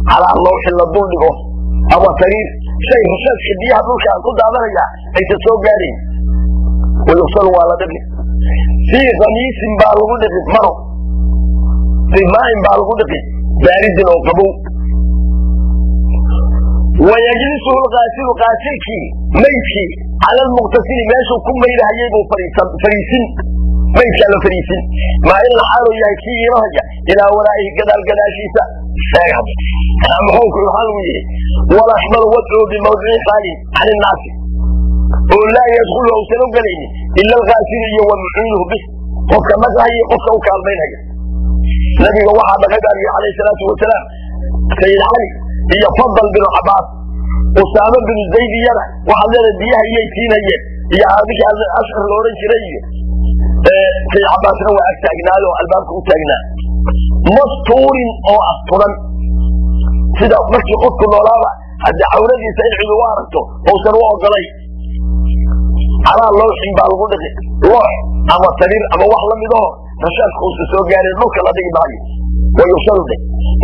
calaa lawxin la dul dhigo, ama sariir, shay rusheedka biyaha dhulka ku daadanaya aysan soo gaarayn. Wayuksalu, waa la dhiqi, fii kamiisin baa lagu dhiqi, maro, bimaain baa lagu dhiqi, baaridin oo qabow. Wayajlisuhu lkaasilu, qaasilkii maydkii, cala almuqtasili, meeshuu ku maydhahayay buu fariisin, maydkaa la fariisin, maa in la xaaluu yahay kii iimahaya, ilaa waraa'ihi, gadaal gadaashiisa. Muxuu waxaa lagu yidhi walaxmalu wadcuu bimawdicin khaalin can innaasi oo laa yadkhulu uusan u gelaynin ila alkaasilu iyo wa muciinuhu bih, qofka dhaqahaya iyo qofka u kaalmaynaya. Nabiga waxaa dhaqay baa yidhi calayhi salaatu wasalaam Sayid Cali iyo Fadal binu Cabaas, Usaame binu Zayd iyana waxaad leedahay biyaha iyay siinayeen iyo aabihii Ashcar la oran jiray iyo Sayid Cabaasna waa ag taagnaayo oo albaabka u taagnaa. Mastuurin oo asturan, sida markii qofku noolaaba haddii cawradiisa in cidi u aragto uusan u ogolay. Calaa lowxin baa lagu dhiqi, loox ama sariir ama wax lamid aho rashaadka uusan soo gaarin, dhulka la dhigi maayo. Wayushadu dhig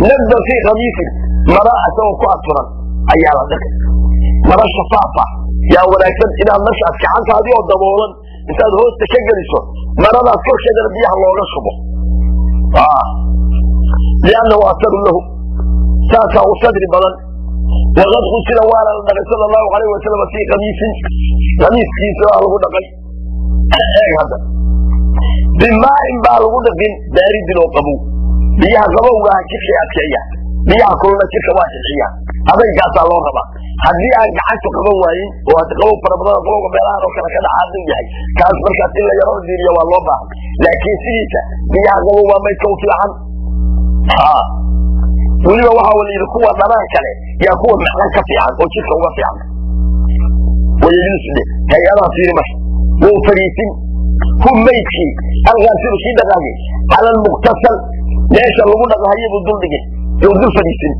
nabda fii khamiisin, mara isagoo ku asturan ayaa la dhiqi. Mara shafaafa yaa wanaagsan inaad markaas gacantaadii oo daboolan intaad hoosta ka geliso maradaas korkeedana biyaha looga shubo, liannahu astaru lahu, saasaa u sadri badan. Waqad qusila waana la dhaqay sala allahu alayhi wasalam fii kamiisin, kamiiskiisa waa lagu dhaqay. Eeg hadda, bimaa'in baa lagu dhaqin baaridin oo qabow. Biyaha qabowgaha jirkay adkeeya, biyaha kuluna jirka waa jilciya, adaygaasaa loo rabaa. Haddii aan gacantu qaban waayin oo haddi qabow fara badan oo qabowga meelahan oo kale ka dhaca hadduu yahay, kaas markaas in la yaro diiriyo waa loo baahan, laakiin sidiisa biyaha qabow waa maydka u fiican. Weliba waxaa la yidhi kuwa dhanaan kale yaa kuwa macdan ka fiican oo jirka uga fiican. Wayajlisu dhe hay-adaha fiiri, marka wuu fadhiisin hu maydkii alkaasilu kii dhaqaayay cala almuktasal, meesha lagu dhaqahaye buu dul dhigin, wuu dul fadhiisin.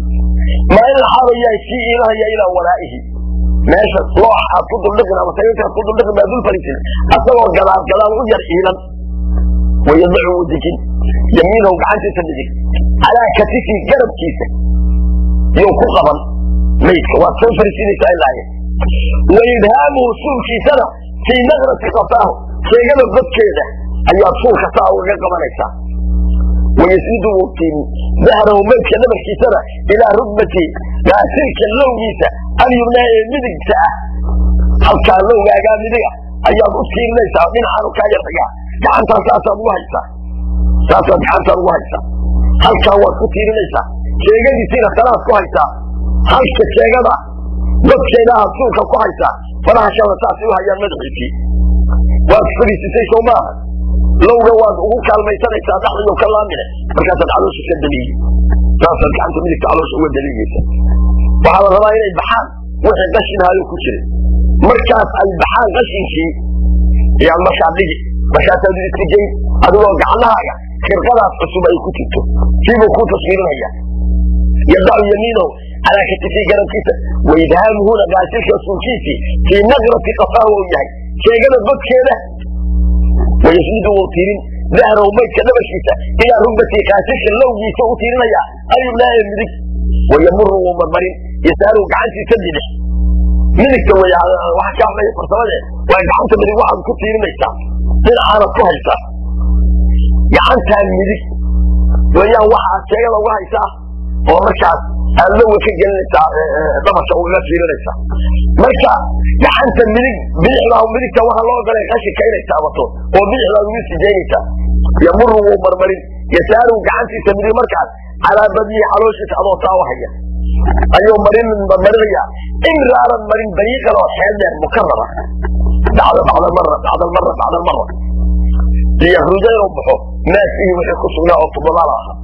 Ma in la xaadayaa kii iilahaya ilaa waraa'ihi, meesha loox aad ku duldhiqin ama sariirta aad ku duldhiqin baa dul fadhiisin asagoo gadaal gadaal u yar iilan. Wayadacu wuu dejin yamiinahu gacantiisa midig calaa katifi, garabkiisa yuu ku qaban maydka, waad soo fariisinaysaa ilaaye. Wa ibhaamuhu suulkiisana fii naqrati qafaahu, sheegada godkeeda ayaad suulka saa ugaga qabanaysaa. Wayasnidu wuu tiirin dahrahu maydka dhabarkiisana ilaa rukbati, gaasilka lowgiisa alyumnaa ee midigta ah, halkaa lowgaagaa midiga ayaad u tiirinaysaa, dhinacaanu kaa yar xigaa. Gacantaa saasaad ugu haysaa, saasaad gacantaad ugu haysaa, halkaa waad ku tiirinaysaa, sheegadiisiina tanaad ku haysaa, halka sheegada godkeeda aad suulka ku haysaa, faraha shala saasay u hayaan madaxiisii. Waad fadhiisisay soo maaha? Lowga waad ugu kaalmaysanaysaa dhaxdayo ka laamine, markaasaad caloosha ka daliigi, saasaad gacanta midigta caloosha uga daliigaysa. Waxaa la rabaa inay baxaan wixii qashinhaayo ku jiray. Markaas ay baxaan qashinkii ayaad markaa dhigi, markaasaad iska geyn adigoo gacnahaaga khirqadaas cusub ay ku jirto. Siibuu ku taswiirinaya. Yadacu yamiinahu calaa katifii, garabkiisa, waidhaamuhuna gaasilka suulkiisii fii naqrati qafaahu uu yahay sheegada godkeeda. Wayasnidu wuu tiirin dahrahu maydka dhabarkiisa ilaa rugbatii, qaasilka lowgiisa u tiirinaya alyumnaa ee midig. Wayamuru wuu marmarin yasaaruhu gacantiisa bidix, midigta wey waxa ka hadlaya farsamade, waa gacanta midig waxaad ku tiirinaysaa dhinacaanad ku haysaa. Gacantaa midig weeyaan waxaad sheegada uga haysaa oo markaas aad lowga ka gelinaysaa, dhabarka ugaga tiirinaysaa. Marka gacanta midig bidixdaa, midigta waxaa loo ogolay qashinka inay taabato oo bidixdaad ugu sijeynaysaa. Yamuru wuu marmarin yasaaruhu gacantiisa midig markaas calaa badnihi, calooshiisa adoo taa u haya ayuu marin marmarinaya imraaran, marin bariiqan oo xeel dheer mukarara, bacda bacda mara, bacda mara, bacda mara, liyakruja inuu baxo maa fiihi wixii ku sugnaa oo fudalaal ahaa,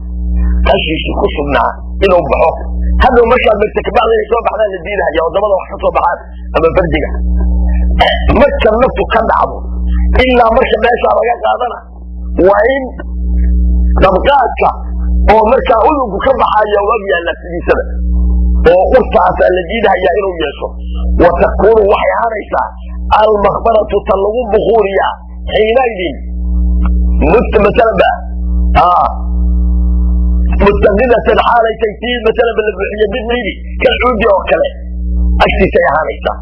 qashinkii ku sugnaa inuu baxo. Hadhow markaad marta kabacda inay soo baxdaan la diidahaya oo dabada wax ka soo baxaan ama fardiga. Marka naftu ka dhacdo ilaa marka meeshaa laga qaadana waa in dabqaadka oo markaa udunku ka baxaya u ag yaalla sidiisaba oo urtaasaa la diidahayaa inuu yeesho. Wa takuunu waxay ahaanaysaa almakbaratu ta lagu bukuuriyaa xiinaydin masalanba mustaqidatan xaalaytay tii masalanba la buuxiye bidniidi kalcuudi oo kale agtiisay ahaanaysaa.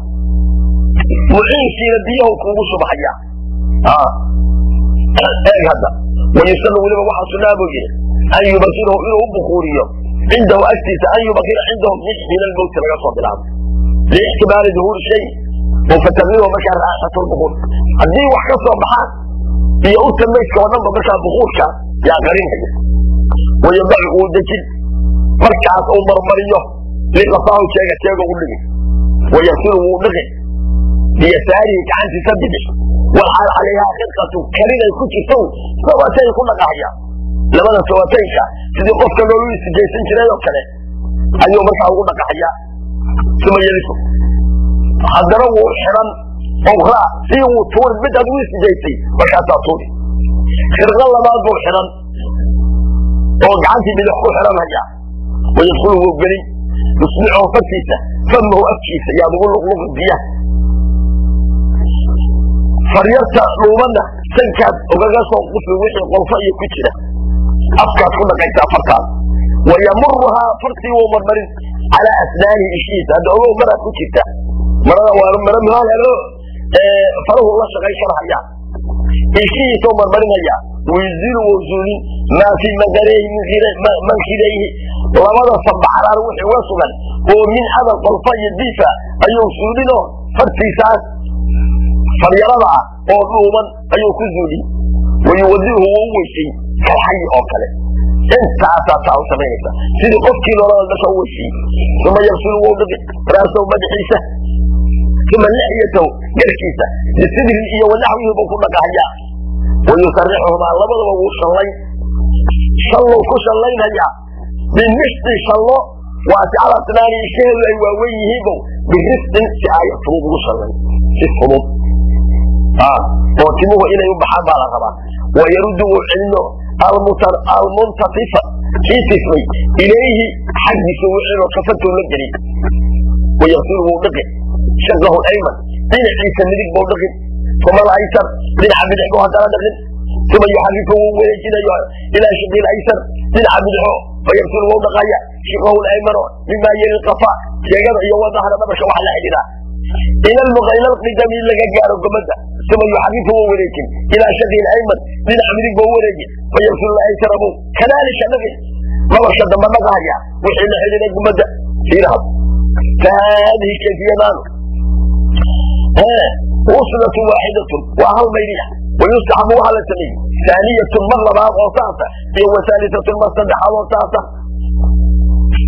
Muciinkiina biyahu kuugu shubahaya. Eeg hadda, wayusanu weliba waxaa sunnaa buu yidhi an yubakirahu inuu u bukuuriyo cindahu agtiisa, an yubakira cindahu min xiina almowti laga soo bilaabo, liixtimaali duhuuri shay oo fatamiruhu markaa raaxatulbukuur haddii wax ka soo baxaan iyo urta maydka oo dhanba markaa bukuurka yaa qarinhaya. Wayadacu uu dejin Markaas uu marmariyo liqafaahu jeega jeega u dhigi, wayasiru wuu dhiqi biyasaarihi gacantiisa bidix, walxaal calayhaa khidqatu kalinay ku jirto sawatay ku dhaqahaya labada sawataynka, sidii qofka loolu isijaysan jiray oo kale ayuu markaa ugu dhaqahayaa. Suma yeliso haddana wuu xiran owraa sii wuu tuuri midaad ugu isijaysay, markaasaa tuuri khirqo labaad buu xiran oo gacantii bidix ku xiranhaya. Wayadkhulu wuu gelin yusbicuhu fartiisa famahu afkiisa yaad ugu luqluqi biyaha, faryarta dhuubanna sankaad ugaga soo qufi wixii qolfo iyo ku jira, afkaad ku dhaqaysaa fartaada. Wayamuruhaa fartii wuu marmarin calaa asnaanihi ishihiisa. Hadda ogow maraad ku jirta, marada waa mara muhaalalo faruhu la shaqayn karahaya, ishihiisoo marmarinaya. Wayuziilu wuu zuulin maa fii mankirayhi labada sabacraar wixii uga sugan oo min adal qolfa iyo diifa ayuu suulinoo fartiisaas faryarada ah oo dhuuban ayuu ku zuulin. Wayuwadihu wuu u weysay kalxayi oo kale. Intaasaa taa u samaynaysa sidii qofkii noolada dhasha u weysay. Uma yabsulu wuu dhiqi raasahu madaxiisa, uma lixyatahu garkiisa bisidrin iyo wanaxwihi buu ku dhaqahayaa. Wayusarixuhumaa labadaba wuu shallayn, shallow ku shallaynhayaa bimishti shallo waasi cala sinaani ishaheedu ay waaweyn yihiinbow birifqin si ay fudud ugu shallay, si fudud oo timuhu inay u baxaan baa la rabaa. Wayaruddu wuu celino almuntatifa kii tifmay ilayhi xaggiisa wuu celino kafantuu la gelin. Wayaqsilu wuu dhiqi shaqahu ayman dhinaciisa midig buu dhiqin, uma alaysar dhinaca bidix buu haddana dhiqin, uma yuxarifu wuu wareejinayo ilaa shiqi laysar dhinaca bidixo fayaqsilu wuu dhaqaya shiqahu laymano mimaa yeli qafa jeegada iyo wadahra dhabarka waxa la xidhiidhaa ila alqidami laga gaaro gomada. Uma yuxarifu wuu wareejin ilaa shaqi ayman dhinaca midig buu wareejin, fayaqsilu laysara buu kadaalika dhaqin dhabarka dambe dhaqahaya wixii la xidhiidha gomada fiirahad. Fahaadihi kayfiyadaanu uslatun waaxidatun waa hal mayriya. Wayustaxabu waxaa la sameeyey haaniyatun mar labaad oo saasa iyo wahaalisatun mar saddexaad oo saasa.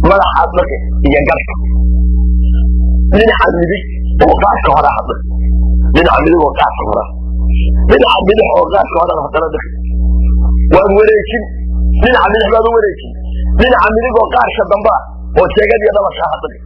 Madaxaad dhaqi iyo garka dhinaca midig oo qaarka hore hadda, dhinaca midig oo qaarka hore, dhinaca bidix oo qaarka hore haddana dhaqi. Waad wareejin dhinaca bidix baad u wareejin dhinaca midig oo qaarka dambaa oo jeegad iyo dhabarka ha dhaqi.